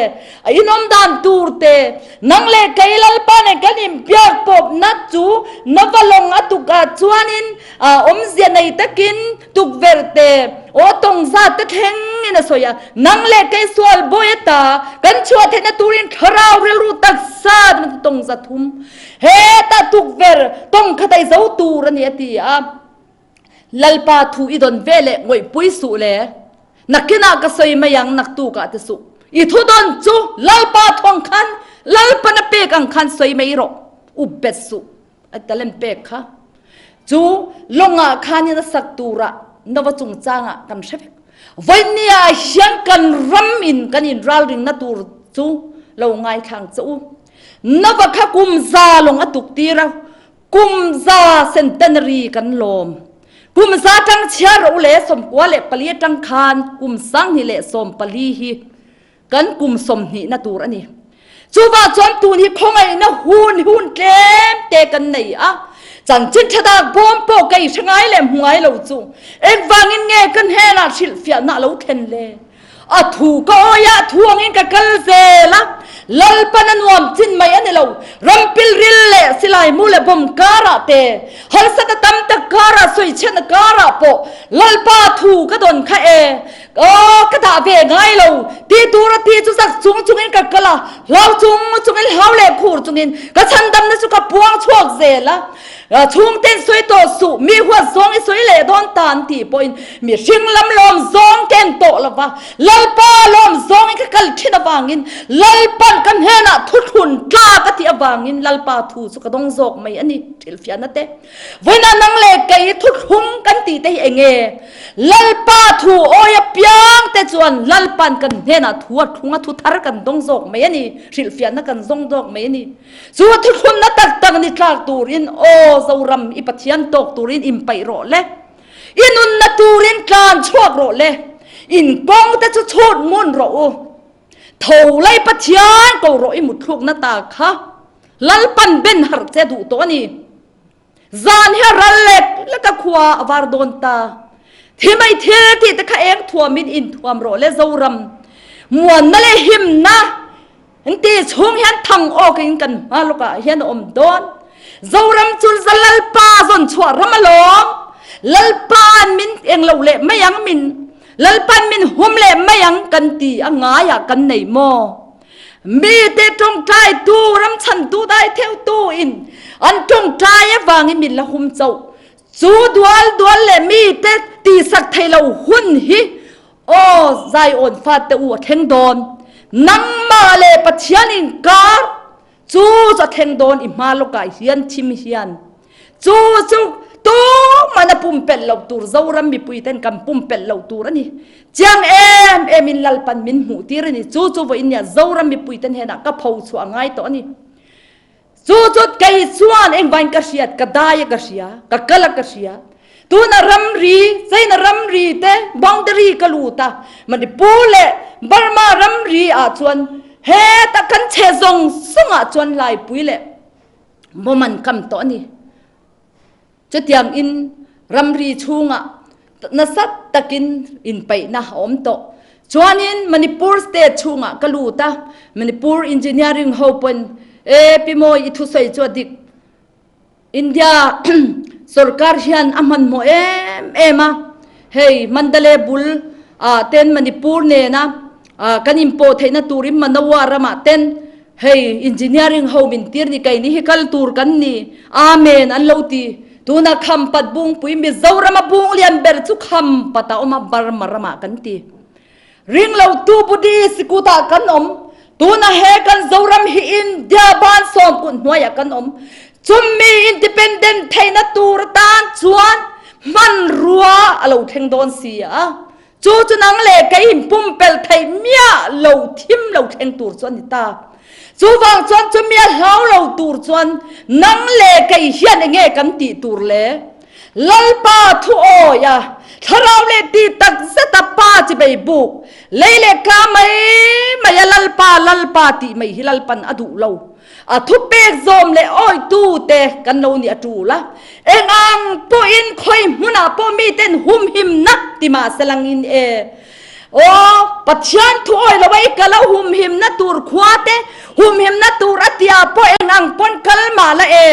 a inawm dan tur te, nang leh kei Lalpa nen kan inbiak pawp na chu na va lawng a tuk ah chuanin awmzia nei takin Tukverh te, aw tawng zat te thleng in a sawi a, nang leh kei sual bawi ata kan chhuah theihna turin thlarau rilru taksa ti tawng za thum heta tukverh tawng khat a i zo tur a ni a ti a. Lalpa thu i dawn ve leh ngawihpui suh le, nakinah ka sawi mai ang naktukah ti suh. I thu dawn chu Lalpa thawng khan Lalpan a pek ang khan sawi mai rawh, up bet suh. A talent pek kha chu lawngah khanin a sak turah Nova chungchangah kan hre vek. Voini ah hian kan ram in kan in ralringna tur chu lo ngaithlang che u. Nova kha kum za lawng a tuk tir a, kum za centenary kan lawm. Kum za tang chhiar rawh u le 94 atang khan kum 2014 hi Kan kum sawmhnihna tur a ni. Chuvah chuan tun hi khawngaihna hun hun tlem te kan nei a, chanchin tha dak bawm pawh kei hre ngai leh hmu ngai lo chu engvangin nge ka hnenah hrilhfiahna a lo thlen le? A thu ka awi a, a thu angin ka kal zel a, Lalpan a nuam chin mai a ni lo. Rampil ril leh silai mu leh bawm karah te, harsatna tam tak karah, sawichhiatna karah pawh Lalpa thu ka dawn kha e. Aw, ka dah ve ngai lo, ti tur a ti chu zak chung chungin ka kal a, hlau chung chungin hlau leh khur chungin ka chhandamna chu ka puang chhuak zel a. Chhungten sawi tawh suh, mi huat zawng i sawi leh dawn ta an tih pawhin mihring lam lawm zawng ken tawh lo va, Lalpa lawm zawngin ka kal thin avangin Lalpan ka hnenah thuthlun tlak a tih avangin Lalpa thu chu ka dawng zawk mai a ni, hrilhfiahna te. Vawiina nang leh kei thuthlung kan tih te hi eng nge? Lalpa thu awi apiang te chuan Lalpa'n kan hnenah thu a thlung a, thu thar kan dawng zawk mai a ni, hrilhfiahna kan zawng zawk mai a ni. Chu thuthlunna tak tak ni tlak turin aw Zoram i Pathian tawk turin inpaih rawh le, i nunna turin tlan chhuak rawh le, in kawng te chu chhut ngun rawh u. Tho lai Pathian ko rawh i mutthlukna ta kha Lalpan ben harh che duh tawh a ni. Zan hi a ral lek lek a khua a var dawn ta. Thi mai thil tih te kha eng thuamin inthuam rawh le Zoram. Muanna leh himna an ti chhung hian thang awk in kan hma lawkah hian a awm dawn. Zoram chu Lalpa zawn chhuah ram alawm. Lalpa'n min eng lo leh mai ang min Lalpan min hum leh mai ang kan ti a ngaiah kan nei maw? Mite tawngtaitu, ramchhantu dai theuhtu in an tawngtai avangin min la hum chauh. Chu dual dual leh mite tihsak thei lo hun hi aw Zion fate u a thleng dawn. Nangmah leh Pathian inkar Chu chu a thleng dawn i hma lawkah hian thim hian chu chu tuman a pumpelh loh tur Zoram mipui ten kan pumpelh loh tur a ni. Chiang em em in Lalpan min hmuh tir a ni. Chu chu vawiin nia Zoram mipui ten henah ka pho chhuah a ngai tawh a ni. Chu chu kei chuan engvain ka hriat, ka dai a ka hria, ka kal a ka hria. Tuna ramri, China ramri te boundary ka lut a, Manipur leh Burma ramri ah chuan heta kan che zawng zawng ah chuan Laipui leh. Bomb an kam tawh a ni. Chutiang in ramri chhungah nasa takin inpeihna a awm tawh. Chuanin Manipur state chhungah ka lut a, Manipur engineering ho pawn e Pi Mawi i thusawi chu a dik. India sorkar hian a hmanhmawh em em a, hei Mandalay bul ah ten Manipur nena kan inpawh theihna turin Manoa ramah ten Hei engineering ho min tir ni keini hi kal tur kan ni. Amen an lo ti. Tuna Khampat Bungpui Mizoram a bung lian ber chu Khampat a awm a, Burma ramah kan ti. Ringlo tu Buddhist sikutah kan awm. Tuna he kan Zoram hi India ban sawmkut hnuaiah kan awm. Chumi independent theihna tur atan chuan hmanrua a lo thleng dawn si a. Chu chu nang leh kei in pumpelh theih miah lo thim lo thleng tur chu a ni ta. Chuvang chuan chumi a hlau lo tur chuan nang leh kei hian enge kan tih tur le? Lalpa thu awi a, thlarau leh ti tak zet a pa chi bei buk, lei leh ka mai mai a Lalpa Lalpa tih mai hi Lalpan a duh lo. A thupek zawm leh awitu te kan lo nih a tul a, eng ang pawhin khawi hmunah pawh miten humhimna ti mah se langin e. Aw, Pathian thu awi lo a i kal a humhimna tur khua te, humhimna tur a tia pawh eng ang pawn kal mah la e.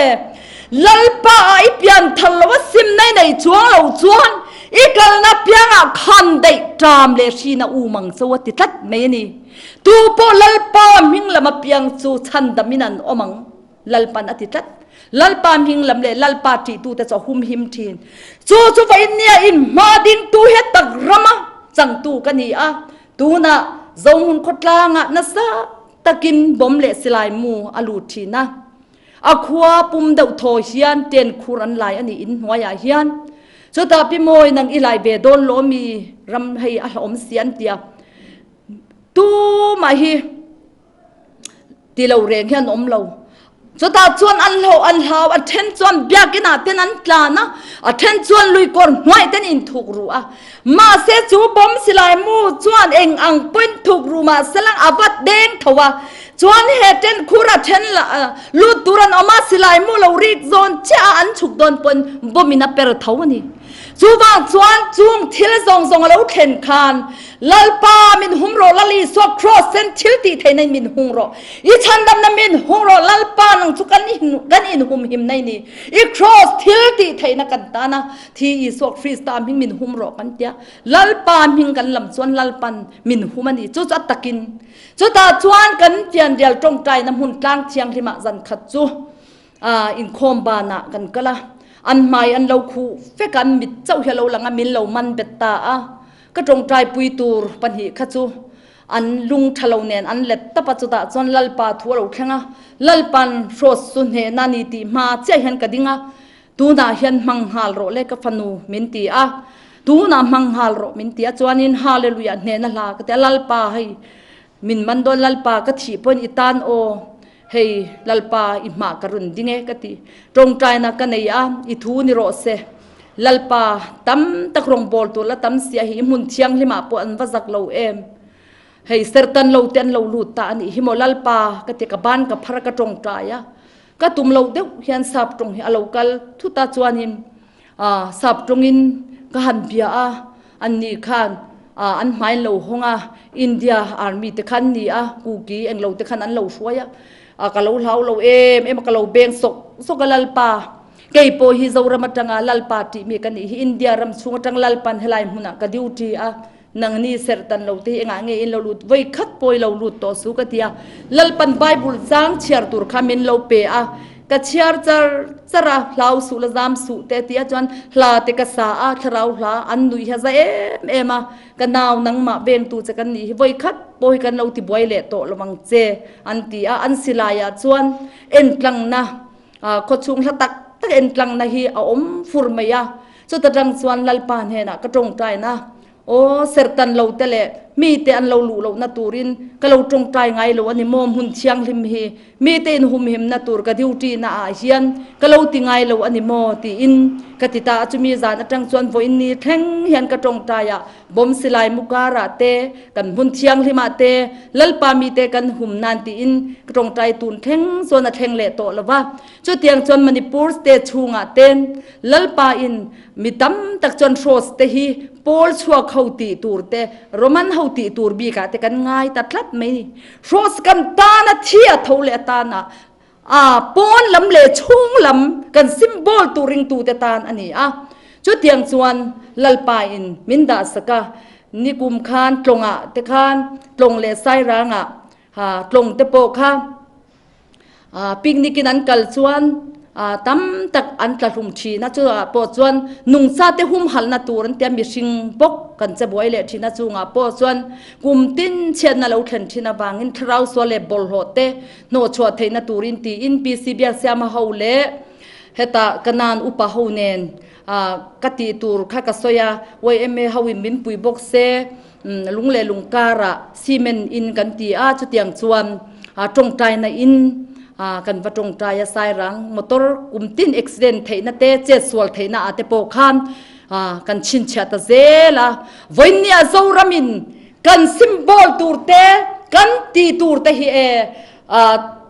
Lalpa ah i pian thar lo a simna i nei chuang lo chuan i kalna piangah khan daih ṭam leh hrina um ang cho a ti tlat mai a ni. Tu pawh Lalpa hming lam apiang chu chhandamin an awm ang, Lalpan a ti tlat. Lalpa hming lam leh Lalpa ṭihtute chu a humhim ṭhin. Chu chu vawiin nia inhma dingtu he tak rama changtu ka ni a, tunah Zohmun khawtlangah nasa takin bomb leh silai mu a lut ṭhin a. A khua pum deuh thaw hian tent khur an lai a ni inhnuaiah hian. Chutah Pi Mawi nang i lai ve dawn law mi ram hei a hlauhawm si an ti a. Tumah hi ti lo reng hian awm lo. Chutah chuan an hlauh an hlau, a then chuan biakinn ah ten an tlan a, a then chuan luikawr hnuaih ten in thuk ru a. Mahse chu bomb silai mu chuan eng ang pawhin thuk ru mahse lang a va deng tho a. Chuan he tent khur a then lut tur an awm a, silai mu lo rik zawn chiah a an chhuk dawn pawn bomb in a per tho a ni. Chuvang chuan chung thil zawng zawng a lo thlen khan Lalpa min hum rawh, Lal Isua Kraws sen thil tih theihna in min hung rawh, i chhandamna min hung rawh, Lalpa nang chu kan kan inhumhim na i ni, i Kraws thil tih theihna kan tan a, thi Isua Krista hming min hum rawh kan tia, Lalpa hming kan lam chuan Lalpan min hum a ni, chu chu a takin chutah chuan kan fianrial tawngtaina hmun tlang thianghlimah zan khat chu Inkhawm banah kan kal a, an hmai an lo khuh vek a, an mit chauh hi a lo lang a, min lo man bet ta a. Ka tawngtaipui tur pahnih kha chu an lung tha lo nen an let tap a, chutah chuan Lalpa thu a lo thleng a, Lalpa'n hrawt chu hnehna ni tih hma chiah hian ka ding a, tunah hian hmang nghal rawh le ka fanu min ti a, tunah hmang nghal rawh min ti a, chuanin Hallelujah hnehna hla ka ti a, Lalpa hei min man dawn Lalpa ka thih pawhin i tan aw. Hei Lalpa i hmah ka run ding e ka ti. Tawngtaina ka nei a, i thu ni rawh se. Lalpa, tam tak rawngbâwl tur la tam sia hi i hmun thianghlimah pawh an va zak lo em. Hei sertan lo te an lo lut ta a nih hi maw Lalpa ka ti, ka ban ka phar a ka tawngtai a. Ka tum lo deuh hian sap tawng hi a lo kal thut a chuanin Sap tawngin ka han bia a, anni khan an hmai an lo hawng a, India army te khan ni a, Kuki englo te khan an lo hruai a, ka lo hlau lo em em a, ka lo beng sawk sawk a Lalpa, kei pawh hi Zoram atanga Lalpa tih mi ka nih hi, India ram chhung atang Lalpan helai hmunah ka duty a, nangni serh tan lo te hi engah nge in lo lut, vawi khat pawh i lo lut tawh su ka ti a, Lalpan Bible chang chhiar tur kha min lo pe a, ka chhiar char char a, hlau suh la zam suh te a ti a, chuan hla te ka sa a, thlarau hla an nuih hi a za em em a, ka nau nangmah vengtu che kan nih hi vawi khat pawh hi kan lo ti buai leh tawh lo ang che an ti a, an silaiah chuan entlangna khawchhung hla tak tak entlangna hi a awm fur mai a, chuta tang chuan Lalpa hnenah ka tawngtaina. Aw, serhtan lo te leh mite an lo luh lohna turin ka lo tawngtai ngai lo a ni maw? Hmun thianghlim hi mite inhumhimna tur ka duty na ah hian ka lo ti ngai lo a ni maw? tiin ka ti ta a. Chumi zan atang chuan vawiin ni thleng hian ka tawngtai a, bomb silai mu karah te, kan hmun thianghlim ah te Lalpa mite kan hum nan tiin ka tawngtai tun thleng chuan a thleng leh tawh lo va. Chutiang chuan Manipur state chhungah te Lalpa in Mi tam tak chuan hrawts te hi Paul chhuak ho tih tur te, Roman ho tih tur bikah te kan ngai ta tlat mai ni. Hrawts kan tana thi a tho leh atana a pawn lam leh chhung lam kan symbol tur ringtute tan a ni a. Chutiang chuan Lalpa in min dah sak a, nikum khan tlawngah te khan tlawng leh sairangah tlawng te pawh kha Picnic in an kal chuan tam tak an tla hlum thin a, chutah pawh chuan nungcha te humhalhna tur an tia mihring bawk kan che buai leh thin a, chungah pawh chuan kum tin chhiatna lo thlen thin avangin thlarau sual leh bawlhhlawh te hnawhchhuah theihna turin tiin PC Biaksiama ho leh hetah Kanan upa ho nen ka tih tur kha ka sawi a, YMA ho in min pui bawk se. Lung leh lung karah cement in kan ti a, chutiang chuan tawngtaina in kan va tawngtai a, sairang motor kum tin accident theihna te chetsual theihna ah te pawh khan kan chhinchhiah ta zel a. Vawiinnia Zoramin kan symbol tur te kan ti tur te hi e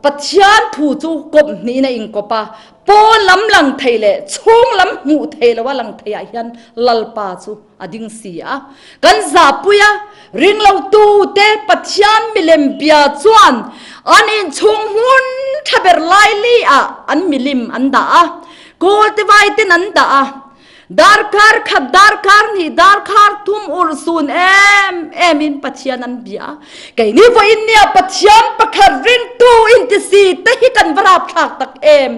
Pathian thu chu kawp hnihin a inkawp a, pawn lam lang thei leh chhung lam hmuh thei loa lang theiah hian Lalpa chu a ding si a. Kan zahpui a, ringlotu te Pathian milem bia chuan an inchhung hmun tha ber laili ah an milim an dah a, kawl te vai ten an dah a, darkar khat, darkar hnih, darkar thum urhsun em em in Pathian an bia a. Keini vawiin nia Pathian pakhat ringtu inti si te hi kan va rapthlak tak em.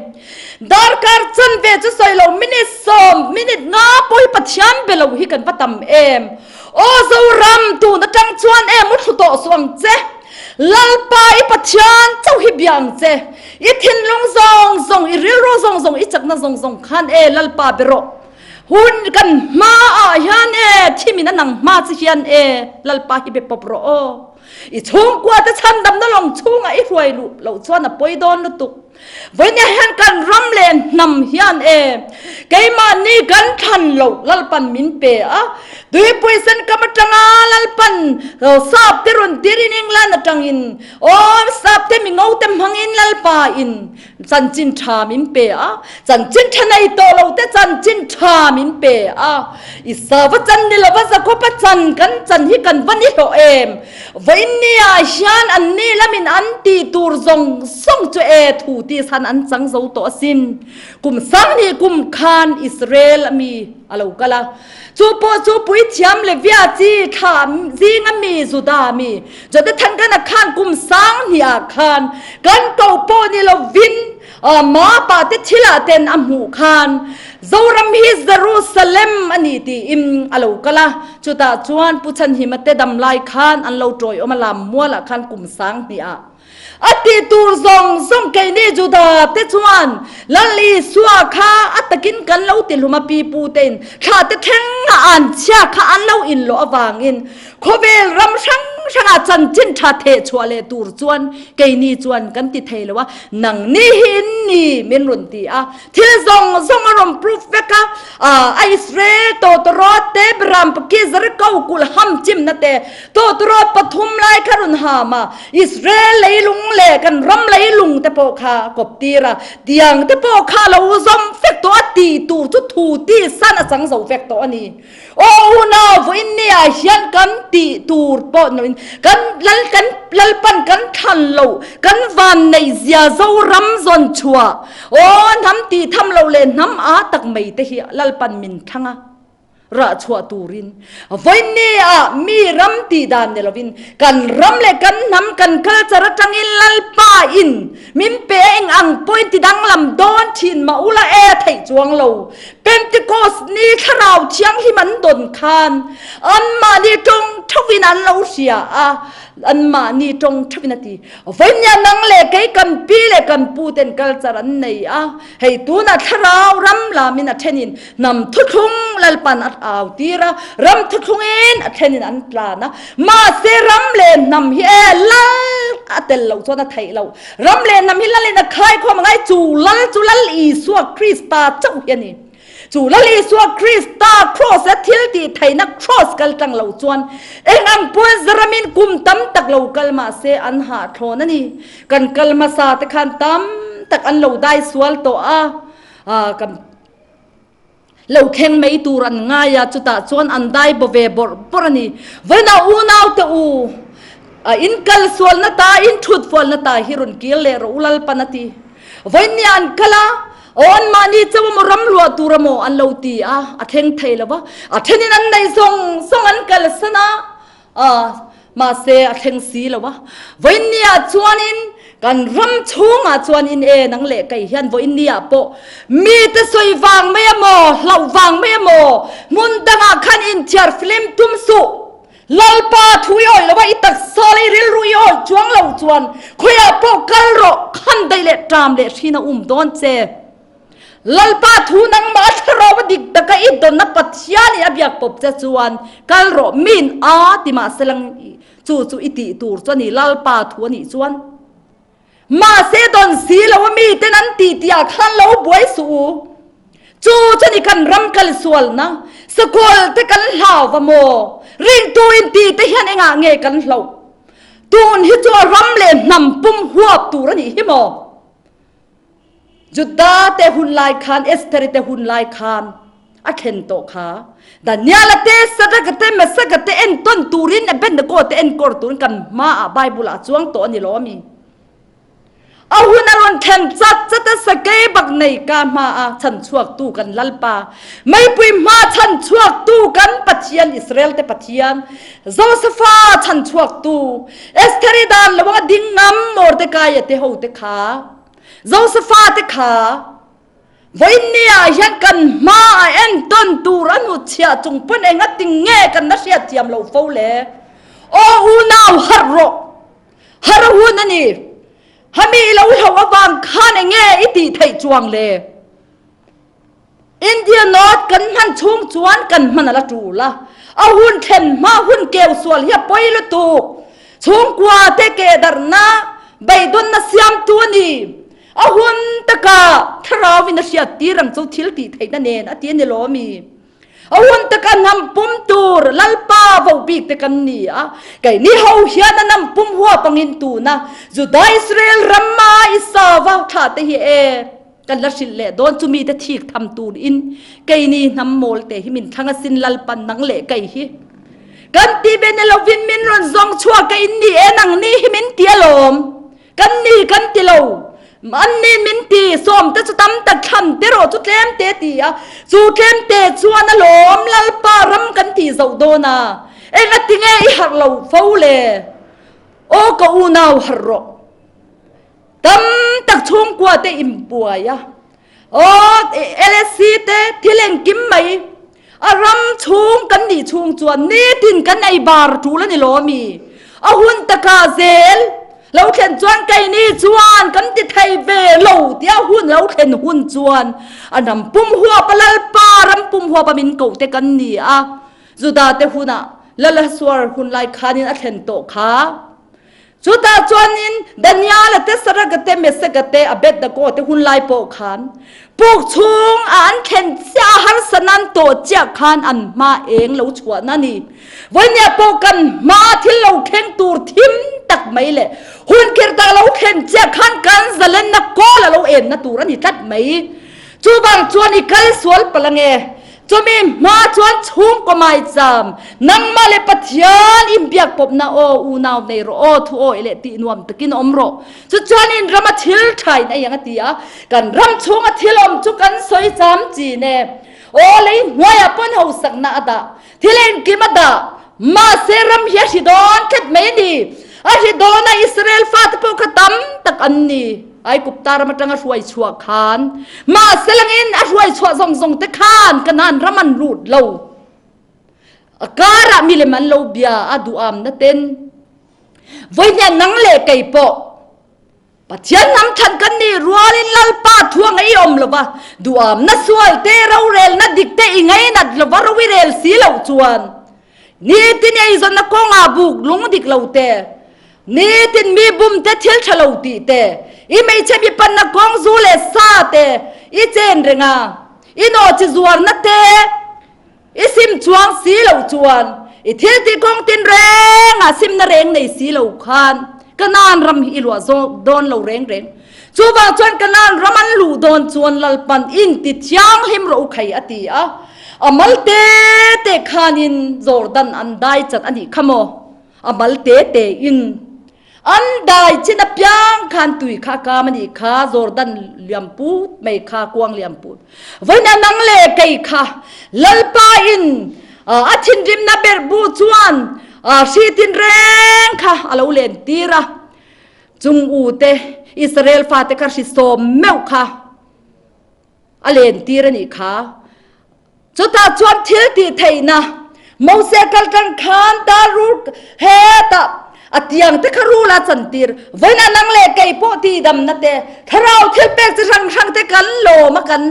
Darkar chanve chu sawi lo minute sawm, minute nga pawh hi Pathian be lo hi kan va tam em. Aw Zoram, tun atang chuan em u thlu tawh suh ang che. Lalpa i Pathian chauh hi bia ang che. I thinlung zawng zawng, i rilru zawng zawng, i chakna zawng zawng khan e Lalpa be rawh. Hun kan hma ah hian e thimin a nang hma che hian e Lalpa hi be pawp rawh aw. I chhungkua te chhandamna lawng chhungah i hruai luh loh chuan a pawi dawn lutuk. Vawinia hian kan ram leh hnam hian e keimahni kan thlan loh Lalpan min pe a, tuipui sen kam atanga Lalpan sap te rawn tirin England atangin aw sap te mingo te hmangin Lalpa in chanchin tha min pe a, chanchin tha nei tawh lo te chanchin tha min pe a, i sava chan ni lova Jakoba chan kan chan hi kan va ni hlawh em? Vawiinnia hian anni lamin an tih tur zawng zawng chu e thu tih san an chang zo tawh asin. Kum sanghnih kum khan Israel ami a lo kal a, chu pawh chu puithiam Levia chi thlah zinga mi Juda mi Jonathan Kana khan kum sanghnih ah khan kan ko pawh ni lovin Ma pa te thilah ten a hmuh khan Zoram hi Jerusalem a ni tiin a lo kal a, chutah chuan Pu Chhanhima te dam lai khan an lo tawiawm a, lam mualah khan kum 2000 ah a tih tur zawng zawng keini Juda te chuan Lal Isua kha a takin kan lo ti hlum a, pi pu tein thla te thleng a an chhia kha an lo inlawh avangin Khawvel ram hrang hrangah chanchin tha theh chhuah leh tur chuan keini chuan kan ti thei lo a, nangni hi in ni min rawn ti a, thil zawng zawng a rawn proof vek a, a Israel tawtawrawt te Biram Paki Jericho kulh ham chimna te tawtawrawt pathum lai kha rawn ham a, Israel leilung leh kan ram leilung te pawh kha a kawp tir a, tiang te pawh kha a lo zawm vek tawh a, tih tur chu thu ti san a chang zo vek tawh a ni. Aw unau vawiin ni ah hian kan tih tur pawh ni loin kan lal kan lalpan kan thlan lo kan van neih zia Zoram zawn chhuah aw hnam tih tham lo leh hnam aa tak mai te hi lalpan min thlang a rah chhuah turin vawiin ni ah mi ram tih dan ni loin kan ram leh kan hnam kan culture atangin lalpa in min pe a eng ang pawhin ti danglam dawn thin mah ula e theih chuang lo. Pentecost ni thlarau thianghlim an dawn khan anmahni tawng theuhin an lo hria a. Anmahni tawng theuhin a ti. Vawinia nang leh kei kan pi leh kan pu ten culture an nei a, hei tunah thlarau ram lamin a thenin hnam thuthlung Lalpan a au tir a, ram thuthlungin a thenin an tlan a, mahse ram leh hnam hi e lal a tel loh chuan a theih loh. Ram leh hnam hi lalin a khaikhawm a ngai, chu lal chu Lal Isua Krista chauh hi a ni. Chu Lal Isua Krista Kraws a thil tih theihna Kraws kal tlang lo chuan eng ang pawn zaramin kum tam tak lo kal mah se an hahthlawn a ni. Kan kal hmasa te khan tam tak an lo dai sual tawh a, kan lo thleng mai tur an ngai a, chutah chuan an dai baw ve bawrh bawrh a ni. Vawiinah unau te u, in kal sualna ta, in thut fualna ta hi rawn kir leh rawh u Lalpan a ti. Vawiinni an kal a, aw anmahni chauh emaw ram luah tur emaw an lo ti a, a thleng thei lo va, a thenin an neih zawng zawng an kalsan a, mahse a thleng si lo va. Vawiinni ah chuanin kan ram chhungah chuanin e nang leh kei hian vawiinni ah pawh mite sawi vang mai emaw hlauh vang mai emaw hmun dangah khan inthiar film tum suh. Lalpa thu i awih lo a, i taksa leh i rilru i awih chuang lo chuan khawiah pawh kal rawh, khan daih leh ṭam leh hrin a um dawn che. Lalpa thu nangmah a thlarau a dik taka i dawnna Pathianin a biak pawp che chuan kal rawh, min a ti mahse lang chu chu i tih tur chu a ni, Lalpa thu a nih chuan. Mahse dawn si lo a miten an tih tihah khan lo buai suh u. Chu chu ni kan ram kal sualna, sakawl te kan hlau va maw? Ringtu in ti te hian engah nge kan hlauh? Tun hi chu a ram leh hnam pum huap tur a nih hi maw? Juda te hun lai khan, Estheri te hun lai khan a thlen tawh kha. Daniela te, Sadraka te, Mesaka te entawn turin, Abednego te enkawl turin kan hmaah Bible ah a chuang tawh a ni lo ami? A hun a rawn thlen chat chat a, sakei bak nei ka hmaah chhanchhuaktu kan Lalpa, meipui hma chhanchhuaktu kan Pathian Israel te Pathian, Josefa chhanchhuaktu, Estheri dan lo anga ding ngam Mordekaia te ho te kha, Josefa te kha, Vawiinni ah hian kan hma a entawn tur a hnutchhiah chung pawn enga ting nge kan la hriatthiam lo fo le? Aw unau harh rawh! Harh a hun a ni. Hami i lo hlauh avang khan enge i tih theih chuang le? India Note kan hman chhung chuan kan hman a la tul a, a hun thlen hma hun keu sual hi a pawi lutuk. Chhungkua te kehdarhna, beidawnna siamtu a ni. A hun taka thlarauin a hriat tir ang chu thil tih theihna nen a ti a ni lo ami? A hun taka hnam pum tur Lalpa vo bik te kan ni a, keini ho hian a hnam pum huap angin tuna Juda Israel rama i sava thlah te hi e kan la hrilh leh dawn chu mite thik tham tur in keini hnam mawl te hi min thlang asin Lalpan nang leh kei hi kan ti ve ni lovin min rawn zawng chhuak a in ni e nang ni hi min ti alawm. Kan ni kan ti lo. An ni min ti sawm te chu tam tak thlan te rawh chu tlem te ti a, chu tlem te chuan a lawm Lalpa ram kan tih zoh dawn a, enga tinge i harh lo fo le? Aw ka unau harh rawh. Tam tak chhungkua te inbuai a, Aw LSC te thil engkim mai a ram chhung kan nih chhung chuan nitin kan ei bar tul a ni lo ami? A hun taka zel lo thlen chuan keini chuan kan ti thei ve lo tia hun lo thlen hun chuan a ram pum huap a Lalpa ram pum huap a min koh te kan ni a, Juda te hunah Lalasuar hun lai khanin a thlen tawh kha. Chutah chuanin Daniela te, Sadraka te, Mesaka te, Abednego te hun lai pawh khan puk chhung a an thlen chiah a harsa nan tawh chiah khan an hma eng lo chhuahna a ni. Vawinia pawh kan hma thil lo thleng tur thim tak mai leh hun khirh tak lo thlen chiah khan kan zalenna kawl a lo enna tur a ni tlat mai. Chuvang chuan i kal sual palh ange. Chumi hma chuan chhungkaw maicham, nangmah leh Pathian inbiak pawpna aw unau nei rawh aw, thu awih leh tih nuam takin awm rawh. Chuchuan in rama thil tha in ei ang a ti a, kan ram chhunga thil awm chu kan sawi cham chin e. Aw lei hnuaiah pawn hausakna a dah, thil engkim a dah, mahse ram hi a hri dawn tlat mai a ni. A hri dawn a Israel fate pawh kha tam tak an ni. Aigupta ram atanga hruai chhuah khan mahse langin a hruai chhuah zawng zawng te khan Kanaan ram an lut lo. A karah milem an lo bia a duham na ten. Vawinia nang leh kei pawh Pathian hnam than kan nih rualin Lalpa thu a ngei awm lova, duamna sual te, rorelna dik te i ngainat lova ro i rel si loh chuan nitin eizawnna kawngah buk lung dik lo te, nitin mi bum te thil tha lo tih te, i hmeichhe mi panna kawng zu leh sa te i chen reng a, i nawhchi zuarna te, I sim chuang si lo chuan i thil tih kawng tin rengah simna reng nei si lo khan Kanaan ram hi i luah zawk dawn lo reng reng. Chuvang chuan Kanaan ram an luh dawn chuan Lalpan in ti thianghlim rawh u khai a ti a, a mal te te khanin Jordan an dai chat a nih kha maw? A mal te te in. An dai chin apiang khan tui kha a kam a nih kha, Jordan liam put mai kha, kuang liam put. Vawiin nang le kei kha Lalpa in a thinrimna berhbu chuan hri tinreng kha a lo len tir a. Chung u te Israel fate kha hri sawm meuh kha a len tir a nih kha. Chutah chuan thil tih theihna Mose kal tang khan dar rul hetah a tiang te kha rul a chantir. Vawiin a nang leh kei pawh tihdamna te, thlarau thil pek chi hrang hrang te kan lawm a kan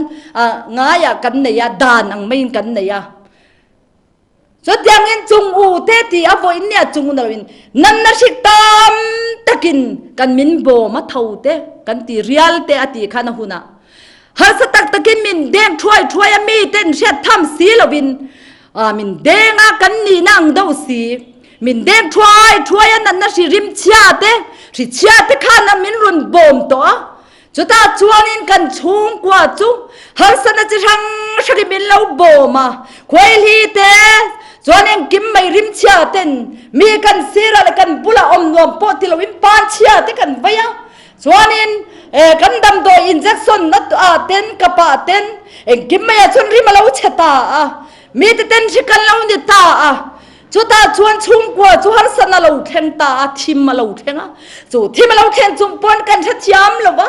ngaiah kan nei a, dan ang maiin kan nei a. Chutiangin chung u te ti a vawiin nia chung u na loin nanna hrik tam takin kan min bawm a tho te kan ti rial te a ti khan a hunah harsa tak takin min deng thuai thuai a mi ten hriat tham si lovin min deng a kan nihna ang deuh si min deng thuai thuai a nanna hri rim chhia te hri chhia te khan a min rawn bawm tawh a Chutah chuanin kan chhungkua chu harsatna chi hrang hrangin min lo bawm a, khuaihli te chuan engkim mai rimchhia ten mi kan sirah leh kan bulah awm nuam pawh ti loin panchhia te kan vei a, chuanin kan damdawi injection na ah ten kap ah ten engkim maiah chuan rim a lo chhe ta a, mite ten hri kan lo ni ta a. Chutah chuan chhungkua chu harsatna lo thleng ta a, thim a lo thleng a. Chu thim a lo thlen chung pawn kan hrethiam lo va,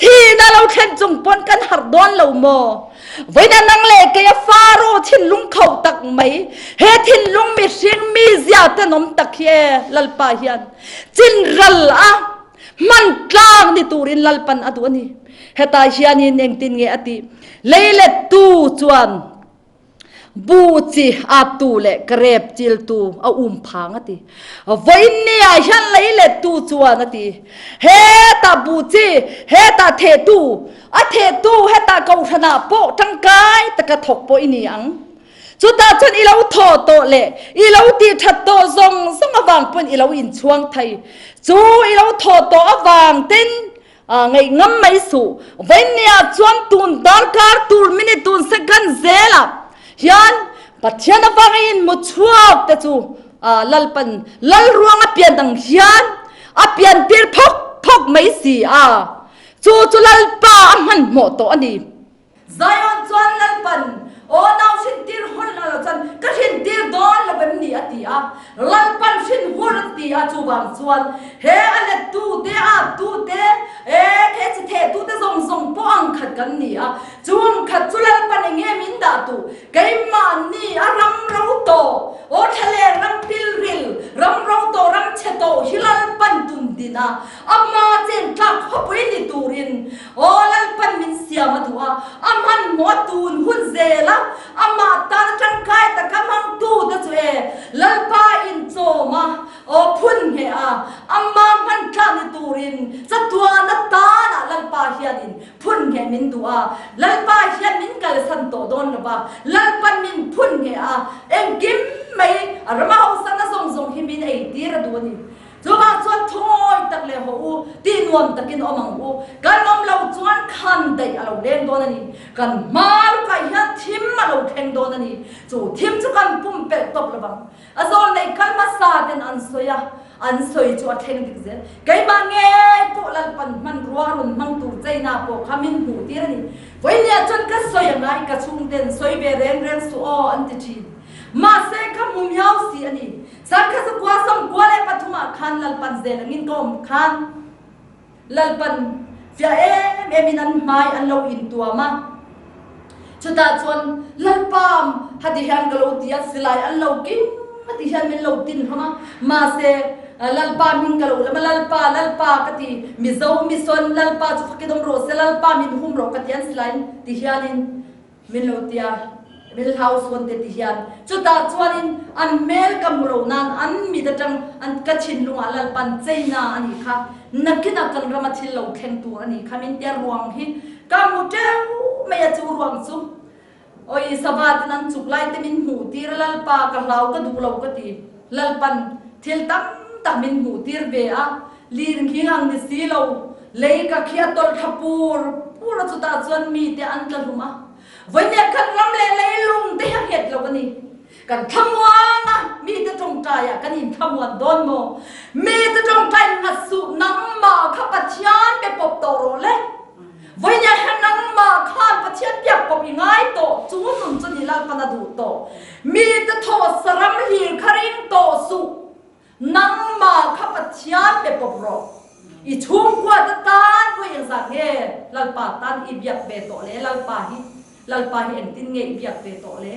thihna lo thlen chung pawn kan harh dawn lo maw? Vawiin nang leh kei a Faro thinlung kho tak mai, he thinlung mihring mizia tenawm tak hi e Lalpa hian chinral a hman tlang ni turin Lalpan a duh a ni. Hetah hianin engtin nge a tih? Leilettu chuan Bu chi attu leh ka rep chiltu a um phang a ti. Vawiin ni ah hian lei lettu chuan a ti. Hetah bu chi, hetah thehtu, a thehtu hetah kohhran ah pawh tangkai taka thawk pawh i ni ang. Chutah chuan i lo thawh tawh leh i lo tih that tawh zawng zawng avang pawn i lo inchhuang thei. Chu i lo thawh tawh avang ten Ngaih ngam mai suh. Vawinia chuan tun darkar tur minute tun second zelah hian Pathian avanga in mu chhuak te chu Lalpan Lal ruang a pian ang hian a pian tir phawk phawk mai si a, chu chu Lalpa a hmanhmawh tawh a ni. Zion chuan Lalpan, Aw nau hrintir hun la lo chuan ka hrintir dawn lo em ni? a ti a. Lalpan hrin hun a ti a, chuvang chuan he a lettu te, a attu te, e he chi thehtu te zawng zawng pawh ang khat kan ni a. Chu ang khat chu Lalpan eng nge min dah duh? Keimahni a ram ro tawh, aw thlalel ram pilril, ram ro tawh, ram chhe tawh hi Lalpan tun din a, Ama chen tlak khawpui ni turin aw Lalpan min siam a duh a, a hmanhmawh a tun hun zel a, amah tan a tangkai taka hmangtu te chu e Lalpa inchawm a, aw phun ngheh a, ama hman tlak ni turin chatuan atanah Lalpa hianin phun ngheh min duh a, Lalpa hian min kalsan tawh dawn lo va, Lalpan min phun ngheh a, engkim mai a rama hausakna zawng zawng hi min eitir a duh a ni. Chuvang chuan thuawi tak leh haw u, tih nuam takin awm ang u. Kan awm lo chuan khan daih a lo leng dawn a ni. Kan hma lukah hian thim a lo thleng dawn a ni. Chu thim chu kan pumpelh tawp lo vang. A zawl nei kal hmasa ten an sawi a, an sawi chu a thleng dik zel. Keimah ngei pawh Lalpan hmanrua rawn hmang tur China pawh kha min hmuh tir a ni. Vawinia chuan ka sawi a ngai, ka chhungten sawi ve reng reng suh aw an ti thin. Mahse ka hmu miau si a ni. Sangkha zakua sawmkua leh pathumah khan Lalpan zel angin ka awm khan Lalpan fiah em emin an hmai an lo intuam a. Chutah chuan Lalpam hati hian ka lo ti a, silai an lo kim a ti hian min lo tin hlawm a. Mahse. Lalpa hming ka lo lam a, Lalpa, Lalpa ka ti, Mizo Mission, Lalpa chu fakin awm rawh se, Lalpa min hum rawh ka ti an silaiin ti hianin min lo ti a, min hlau sawn te ti hian. Chutah chuanin an hmel ka hmu lo nan an mit atang an ka thinlungah Lalpan cheina a nih kha, nakinah kan rama thil lo thleng tur a nih kha min tia ruang hi ka hmu teuh mai a chu ruang chu. Awi sava ten an chuk lai te min hmuh tir a Lalpa ka hlau ka duh lo ka ti. Lalpan thil tam tak min hmuh tir ve a, lir nghing ang ni si lo, lei ka khi a tawlh thla pur pur a chutah chuan mi te an tla hlum a. Vawinia khan ram leh leilung te hi a nghet lo a ni. Kan thlamuan a, mi te tawngtai ah kan inthlamuan dawn maw? Mi te tawngtai nghat suh nangmah kha Pathian be pawp tawh rawh le. Vawinia hian nangmah khan Pathian biak pawp i ngai tawh, chu nun chu ni Lalpan a duh tawh. Mi te thaw saram hlir kha ring tawh suh. Nangmah kha Pathian be pawp rawh. I chhungkua te tan vawi engzat nge Lalpa tan i biak ve tawh le? Lalpa hi Lalpa hi engtin nge i biak ve tawh le?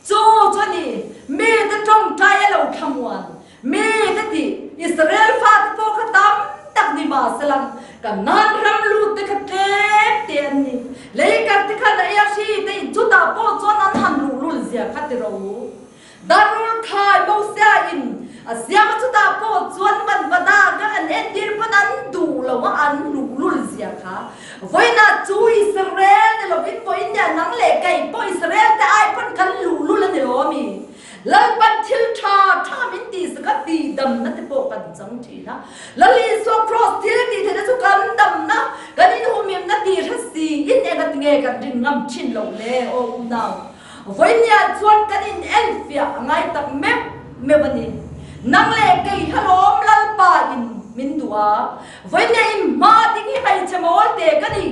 Chu chu a ni, mite tawngtai a lo thlamuan, mite tih Israel fate pawh kha tam tak ni mahselang Kanaan ram lut te kha tlem te an ni. Lei kar te khan a ei a hri te in chutah pawh chuan an han luhlul zia kha ti ro u. Darul khai Mosia in a siam a chutah pawh chuan vanvada kha an entir pawn an duh lo a an luhlul zia kha vawiinah chu Israel ni lovin vawiin nia nang leh kei pawh Israel te ai pawn kan luhlul a ni lo ami? Lalpan thil tha tha min tih sak a tihdamna te pawh kan chang thin a Lal Isua Kraws thil tih theihna chu kan damna kan inhumhimna tih hre siin engatinge kan rin ngam thin loh le aw unau? Vawinia chuan kan in enfiah a ngai tak meuh meuh a ni. Nang leh kei hlawm Lalpa in min duh a, vawinia in hma ding hi hmeichhe mawl te ka ni.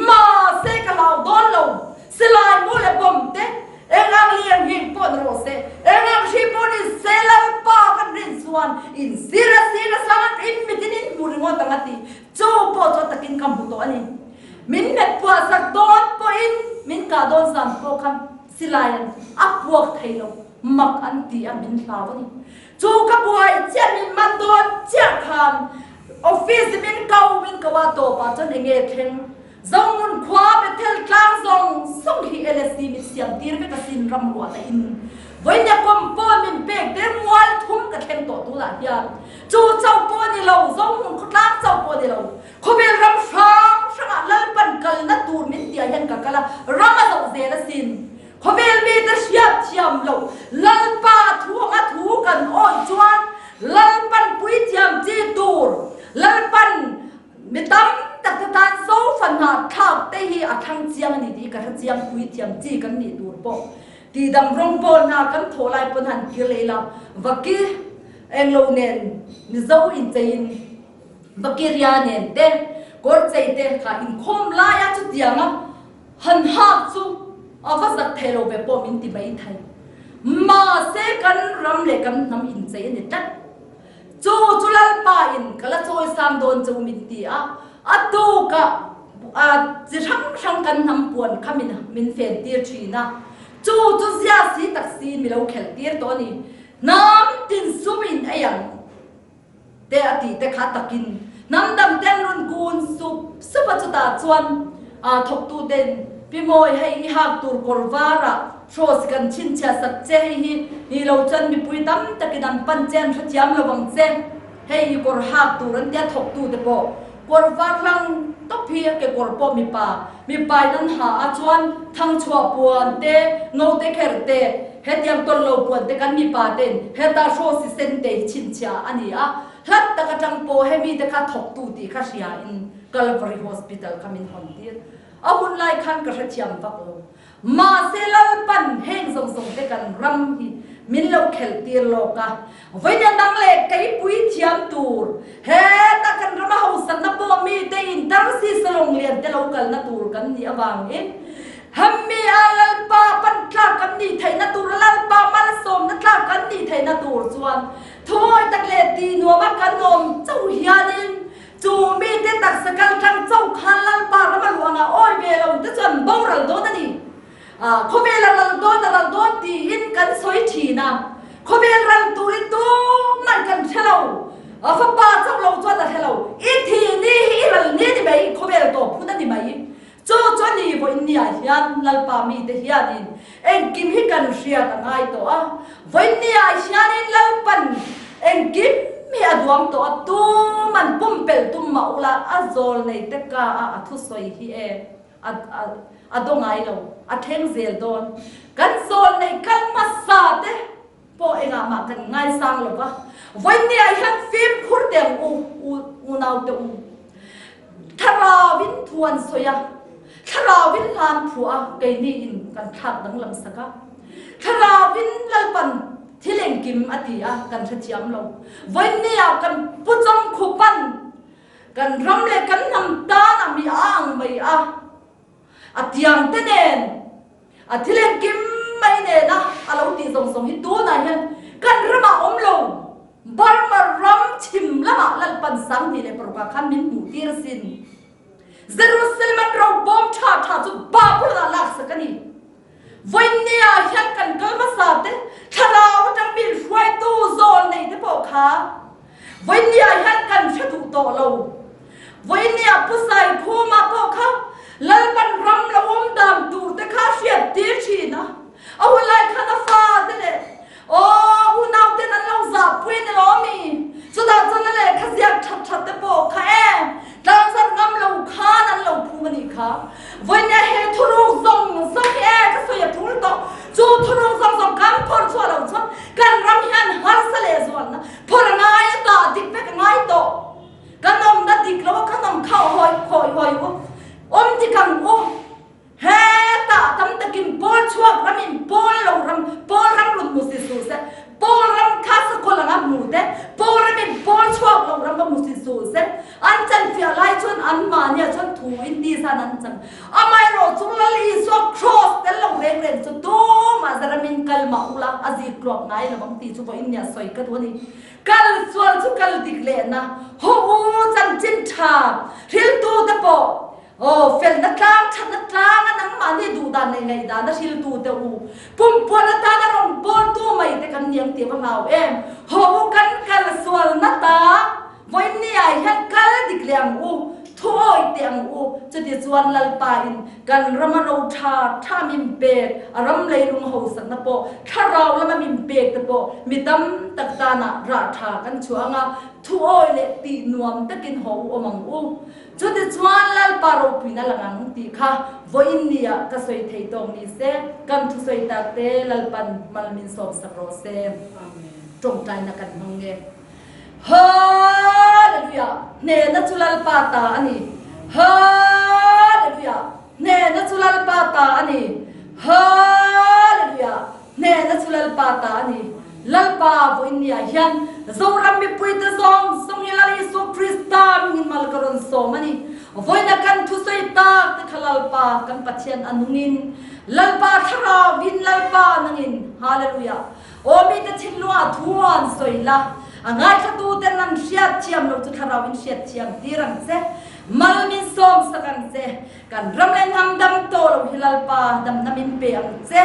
Mahse ka hlau dawn lo, silai mu leh bomb te eng ang lian hing pawh ni rawh se, eng ang hri pawh ni se Lalpa kan rin chuan in sir a sir a sang an in mitin in hmu ringawt ang a ti. Chu pawh chu a takin ka hmu tawh a ni. Min hmet puah sak dawn pawhin min kah dawn zan pawh khan silai an a puak thei lo, mak an ti a, min hlau a ni. Chu ka buai chiah min man dawn chiah khan office min ko min ko a tawpah chuan enge thleng Zonghmun khua Bethel tlang zawng zawng hi LSC min siam tir vek asin ram ruahna in vawinia compound min pek te mual thum ka thleng tawh tunah hian chu chauh pawh a ni lo Zonghmun khawtlang chauh pawh a ni lo Khawvel ram hrang hrangah Lalpan kalna tur min tihah hian ka kal a, ram a zoh zel asin. Khawvel mite hriat thiam loh Lalpa thu anga thu kan awih chuan Lalpan puithiam chi tur Lalpan mi tam tak te tan sofa hnah thlak te hi a thlang chiang a ni tih hi ka hre chiang puithiam chi kan nih tur pawh tihdam rawng pawl hna kan thawh lai pawn han kir leh ila vaki englo nen Mizo incheiin Vakiria nen te, kawrchei te kha inkhawm laia chutianga han hak chu a va zak thei lo ve pawh min ti mai thei. Mahse kan ram leh kan hnam inchei a ni tlat. Chu chu Lalpa in ka la chawi sang dawn chu min ti a, a tukah chi hrang hrang kan hnam puan kha min min fen tir thin a, chu chu zia si tak si in mi lo khelh tir tawh a ni. Hnam tin sum in ei ang. Te a tih te kha takin hnam dang te an rawn kun sup sup a, chutah chuan thawktu ten Pi Mawi hei i hak tur kawr varah hraws kan chhinchhiah sak che hei hi ni lo chuan mipui tam takin an pan che an hrethiam lo ang che hei i kawr hak tur an tia thawktu te pawh kawr var hlang tawp hi a kekawr pawh mipa mipa in an ha a chuan thangchhuah puan te ngote kher te Hetiang tawlh lo puan te kan mipa ten heta hrawsi sen te hi chhinchhiah a ni a, hlat tak atang pawh hemi te kha thawktu tih kha hria in Calvary Hospital kha min hawn tir. A hun lai khan ka hrethiam vak lo. Mahse Lalpan heng zawng zawng te kan ram hi min lo khelh tir lawk a, vawinia nang leh keipui thiam tur heta kan rama hausakna pawh mi te in Tarsis lawng lian te lo kalna tur kan nih avangin Hemi a Lalpa pan tlak kan nih theihna tur, Lalpa malsawmna tlak kan nih theihna tur chuan thuawi tak leh tih nuama kan awm chauh hianin chu mite taksa kal tlang chauh khan Lalpa rama luh anga awi ve lo te chuan boral dawn a ni. Khawvel a ral dawn a ral dawn tiin kan sawi thin a, khawvel ral turin tumah kan hre lo. A fapa chauh lo chuan a hre lo. I thih ni hi i ral ni a ni mai, khawvel tawp hun a ni mai. Chu chu a ni vawiinniah hian Lalpa mite hianin engkim hi kan hriat a ngai tawh a. Vawiinniah hianin Lalpan engkim hi a duang tawh a, tuman pumpelh tum mah ula a zawl nei te ka a a thusawi hi e a a daw ngai lo, a thleng zel dawn. Kan zawl nei kal hmasa te pawh engah mah kan ngaisang lo va, vawiinniah hian fimkhur teh ang u, unaute u. Thlarauvin thu an sawi a, Thlarauvin hla an phuah a, keiniin kan thlak danglam sak a. Thlarauvin Lalpan thil engkim a ti a, kan hrethiam lo. Vawiinniah kan pu chawngkhupan kan ram leh kan hnam tan a mi a ang mai a. A tiang te nen, a thil engkim mai nena a lo tih zawng zawng hi tunah hian kan ramah awm lo. Burma ram chhim lamah Lalpan 2006 khan min hmuh tir asin. Jerusalem an ro bawm tha tha chu Babylon ah laksak a ni. Vawinia hian kan kal hmasa te, thlarau atang min hruaitu zawl nei te pawh kha Vawinia hian kan hre duh tawh lo. Vawinia Pu Saikhuma pawh kha Lalpan ram lo awm dan tur te kha hriat tir thin a. A hun lai khan a fa te leh aw unau ten an lo zahpui a ni lo ami? Chutah chuan a lehkha ziak that that te pawh kha e tlangzat ngam lo khan an lo phum a nih kha. Vawinia he thuruk zawng zawng hi e ka sawi a tul tawh. Chu thuruk zawng zawng kan phawrh chhuah loh chuan kan ram hian harsa leh zualna phawrh a ngai a tah dik vek a ngai tawh. Kan awmna dik lo a kan awm kha hawi hawi hawi u. Awm dik ang u. Hetah tam takin Pawl chhuak ramin Pawl lo ram, Pawl ram rawn hmu si suh se, Pawl ram kha sakawlh anga hmu te, Pawl ramin Pawl chhuak lo ram va hmu si suh se, an chanfiah lai chuan anmahniah chuan thu in tisa an chan. Amaherawh chu Lal Isua Kraws tel lo reng reng chu tumah zaramin kal mah ula a zik tluak ngai lo ang tih chu vawiin nia sawi ka duh a ni. Kal sual chu kal dik lehna, haw u chanchin tha hriltu te pawh Aw, felna tlang, thatna tlanga nangmahni duhdan leh ngaihdana hriltute u, pumpuan atana rawn bawltu mai te kan niang tih a va hlau em? Haw u kan kal sualna ta, vawiinniah hian kal dik leh ang u, thu awih teh ang u, chuti chuan Lalpa in kan rama ro tha tha min pek, a ram leilung hausakna pawh, thlarau lama min pek te pawh mi tam tak tanah rah tha kan chhuah ang a, thu awih leh tih nuam takin haw u awm ang u. Chutichuan Lalpa ropuina lang ang tih kha vawiin nia ka sawi thei tawk ni se, kan thusawi tak te Lalpan mal min sawmsak rawh se. Tawngtaina kan hmang nge. Hallelujah! Hnehna chu Lalpa ta a ni. Hallelujah! Hnehna chu Lalpa ta a ni. Hallelujah! Hnehna chu Lalpa ta a ni. Lalpa vawiin niah hian Zoram mipuite zawng zawng hi Lal Isua Krista hmingin mal ka rawn sawm a ni. Vawiina kan thusawi tak te kha Lalpa kan Pathian a nungin, Lalpa thlarauin Lalpa nangin, Hallelujah! Aw mite thinlungah thu an sawi la, a ngaithlatuten an hriatthiam lo chu thlarauin hriatthiam tir ang che, mal min sawmsak ang che. Kan ram leh hnam dam tawh lo hi Lalpa damna min pe ang che.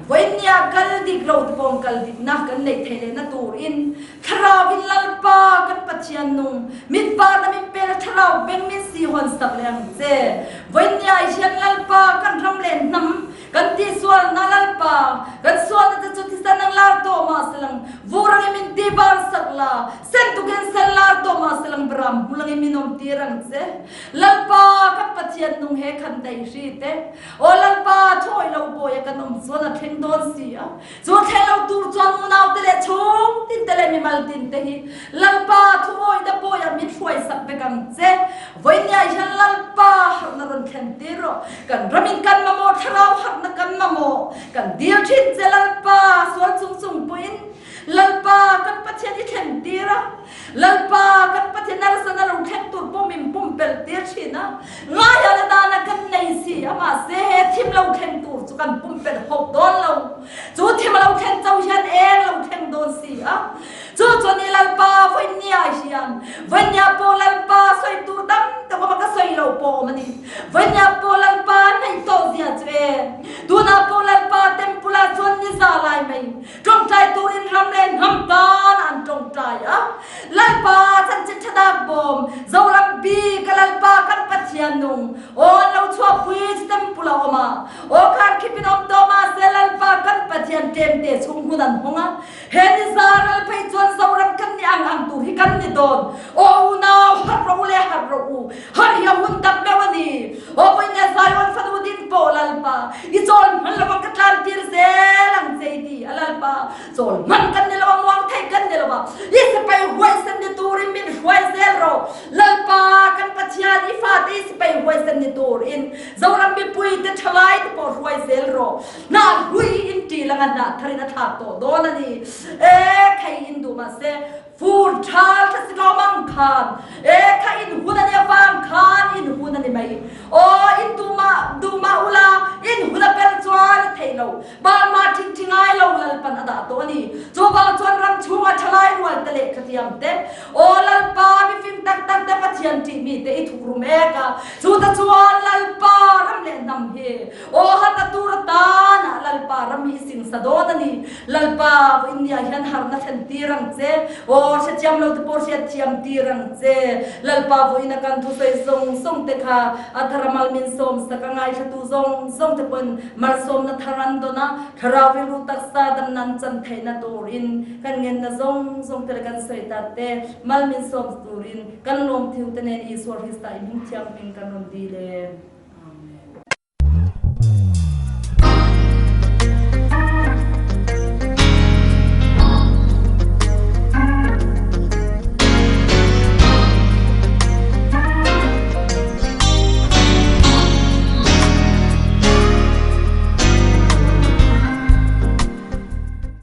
Vawinia kal dik lo te pawh kal dikna kan neih theih lehna turin Thlarauin Lalpa kan Pathian nung mit varna min pe la Thlarau beng min sihawn sak leh ang che. Vawinia hian Lalpa kan ram leh hnam kan tihsualna Lalpa kan sualna te chu thisen ang lar tawh mah se lang vurangin min tihvar sak la sen tukin sen lar tawh mah se lang beram hulangin min awm tir ang che. Lalpa kan Pathian nung he khan daih hri te. Aw Lalpa, thawi lo bawi a kan awm chuan a thleng dawn si a. Chu thleng lo tur chuan unau te leh chhung tin te leh mimal tin te hi Lalpa thuawina bawi ah min hruai sak vek ang che. Vawinia hian Lalpa harhna rawn thlen tir rawh. Kan ramin kan mamawh thlarau harhna kan mamawh. Kan dil thin che Lalpa sual chung chung pawhin Lalpa kan Pathian i thlen tir a. Lalpa kan Pathian arsan a lo thleng tur pawh min pumpelh tir thin a, ngaia la dana kan nei si a, mahse he thim lo thleng tur chu kan pumpelh hauh dawn lo. Chu thim a lo thlen cho hian eng lo thleng dawn si a. Chu chuan i Lalpa vawinia hian, vawinia pawh Lalpa sawi tur tam tak awm a, ka sawi lo pawh awm a ni. Vawinia pawh Lalpa hnaih tawh zia chu e. Tunah pawh Lalpa temple ah chuan ni za lai mai Tawngtai turin ram leh hnam tan an tawngtai a. Lalpa. Pathian nung, aw an lo chhuahpui chu temple a awm a, aw kharkhip in awm tawh mahse Lalpa kan Pathian tlemte chung hmun an hawng a, he ni zaral phei chuan Zoram kan ni ang ang tur hi kan ni dawn. Aw unau, harh rawh u le harh rawh u, harh hi a hun tak meuh a ni. Aw vawiin le Zion fanu ding pawh Lalpa, i chawl hman lo ang ka tlan tir zel ang che i ti a Lalpa. Chawl hman kan ni lo a, muang thei kan ni lo a, i sipai huaisen ni turin min hruai zel rawh. Lalpa kan Pathian, i fate i sipai huaisen ni turin Zoram mipuite thalai te pawh hruai zel rawh. Hnah hlui in ṭil anga hnah tharin a thlak tawh dawn a ni. E, thei in duh mahse fur ṭhal ṭha si lo mang khan, e, kha in hun a nia vang khan in hun a ni mai. Aw, in duh mah duh mah ula, in hun a per chuan a theih lo. Burma ṭhingṭhi ngai lo Lalpan a dah tawh a ni. Chuvang chuan ram chhunga ṭhalai rual te leh khathiam te, Aw Lalpa, mifim tak tak te Pathian ṭihmi te i thuk rum ek a. Chuta chuan Lalpa ram leh hnam hi aw harna tur atanah Lalpa ram hi i singsa dawn a ni. Lalpa, vawiin niah hian harna thlen tir ang che. Aw hrethiam lo te pawh hriatthiam tir ang che. Lalpa, vawiin a kan thusawi zawng zawng te kha a thar a mal min sawmsak a ngaithlatu zawng zawng te pawhin Malsawmna thar an dawn a, thlarau rilru taksa damna an chan theihna turin kan ngenna zawng zawng te leh kan sawi tak te mal min sawm turin kan lawmthiu te nen Isua Krista i hming thianghlim kan rawn dil e. Amen.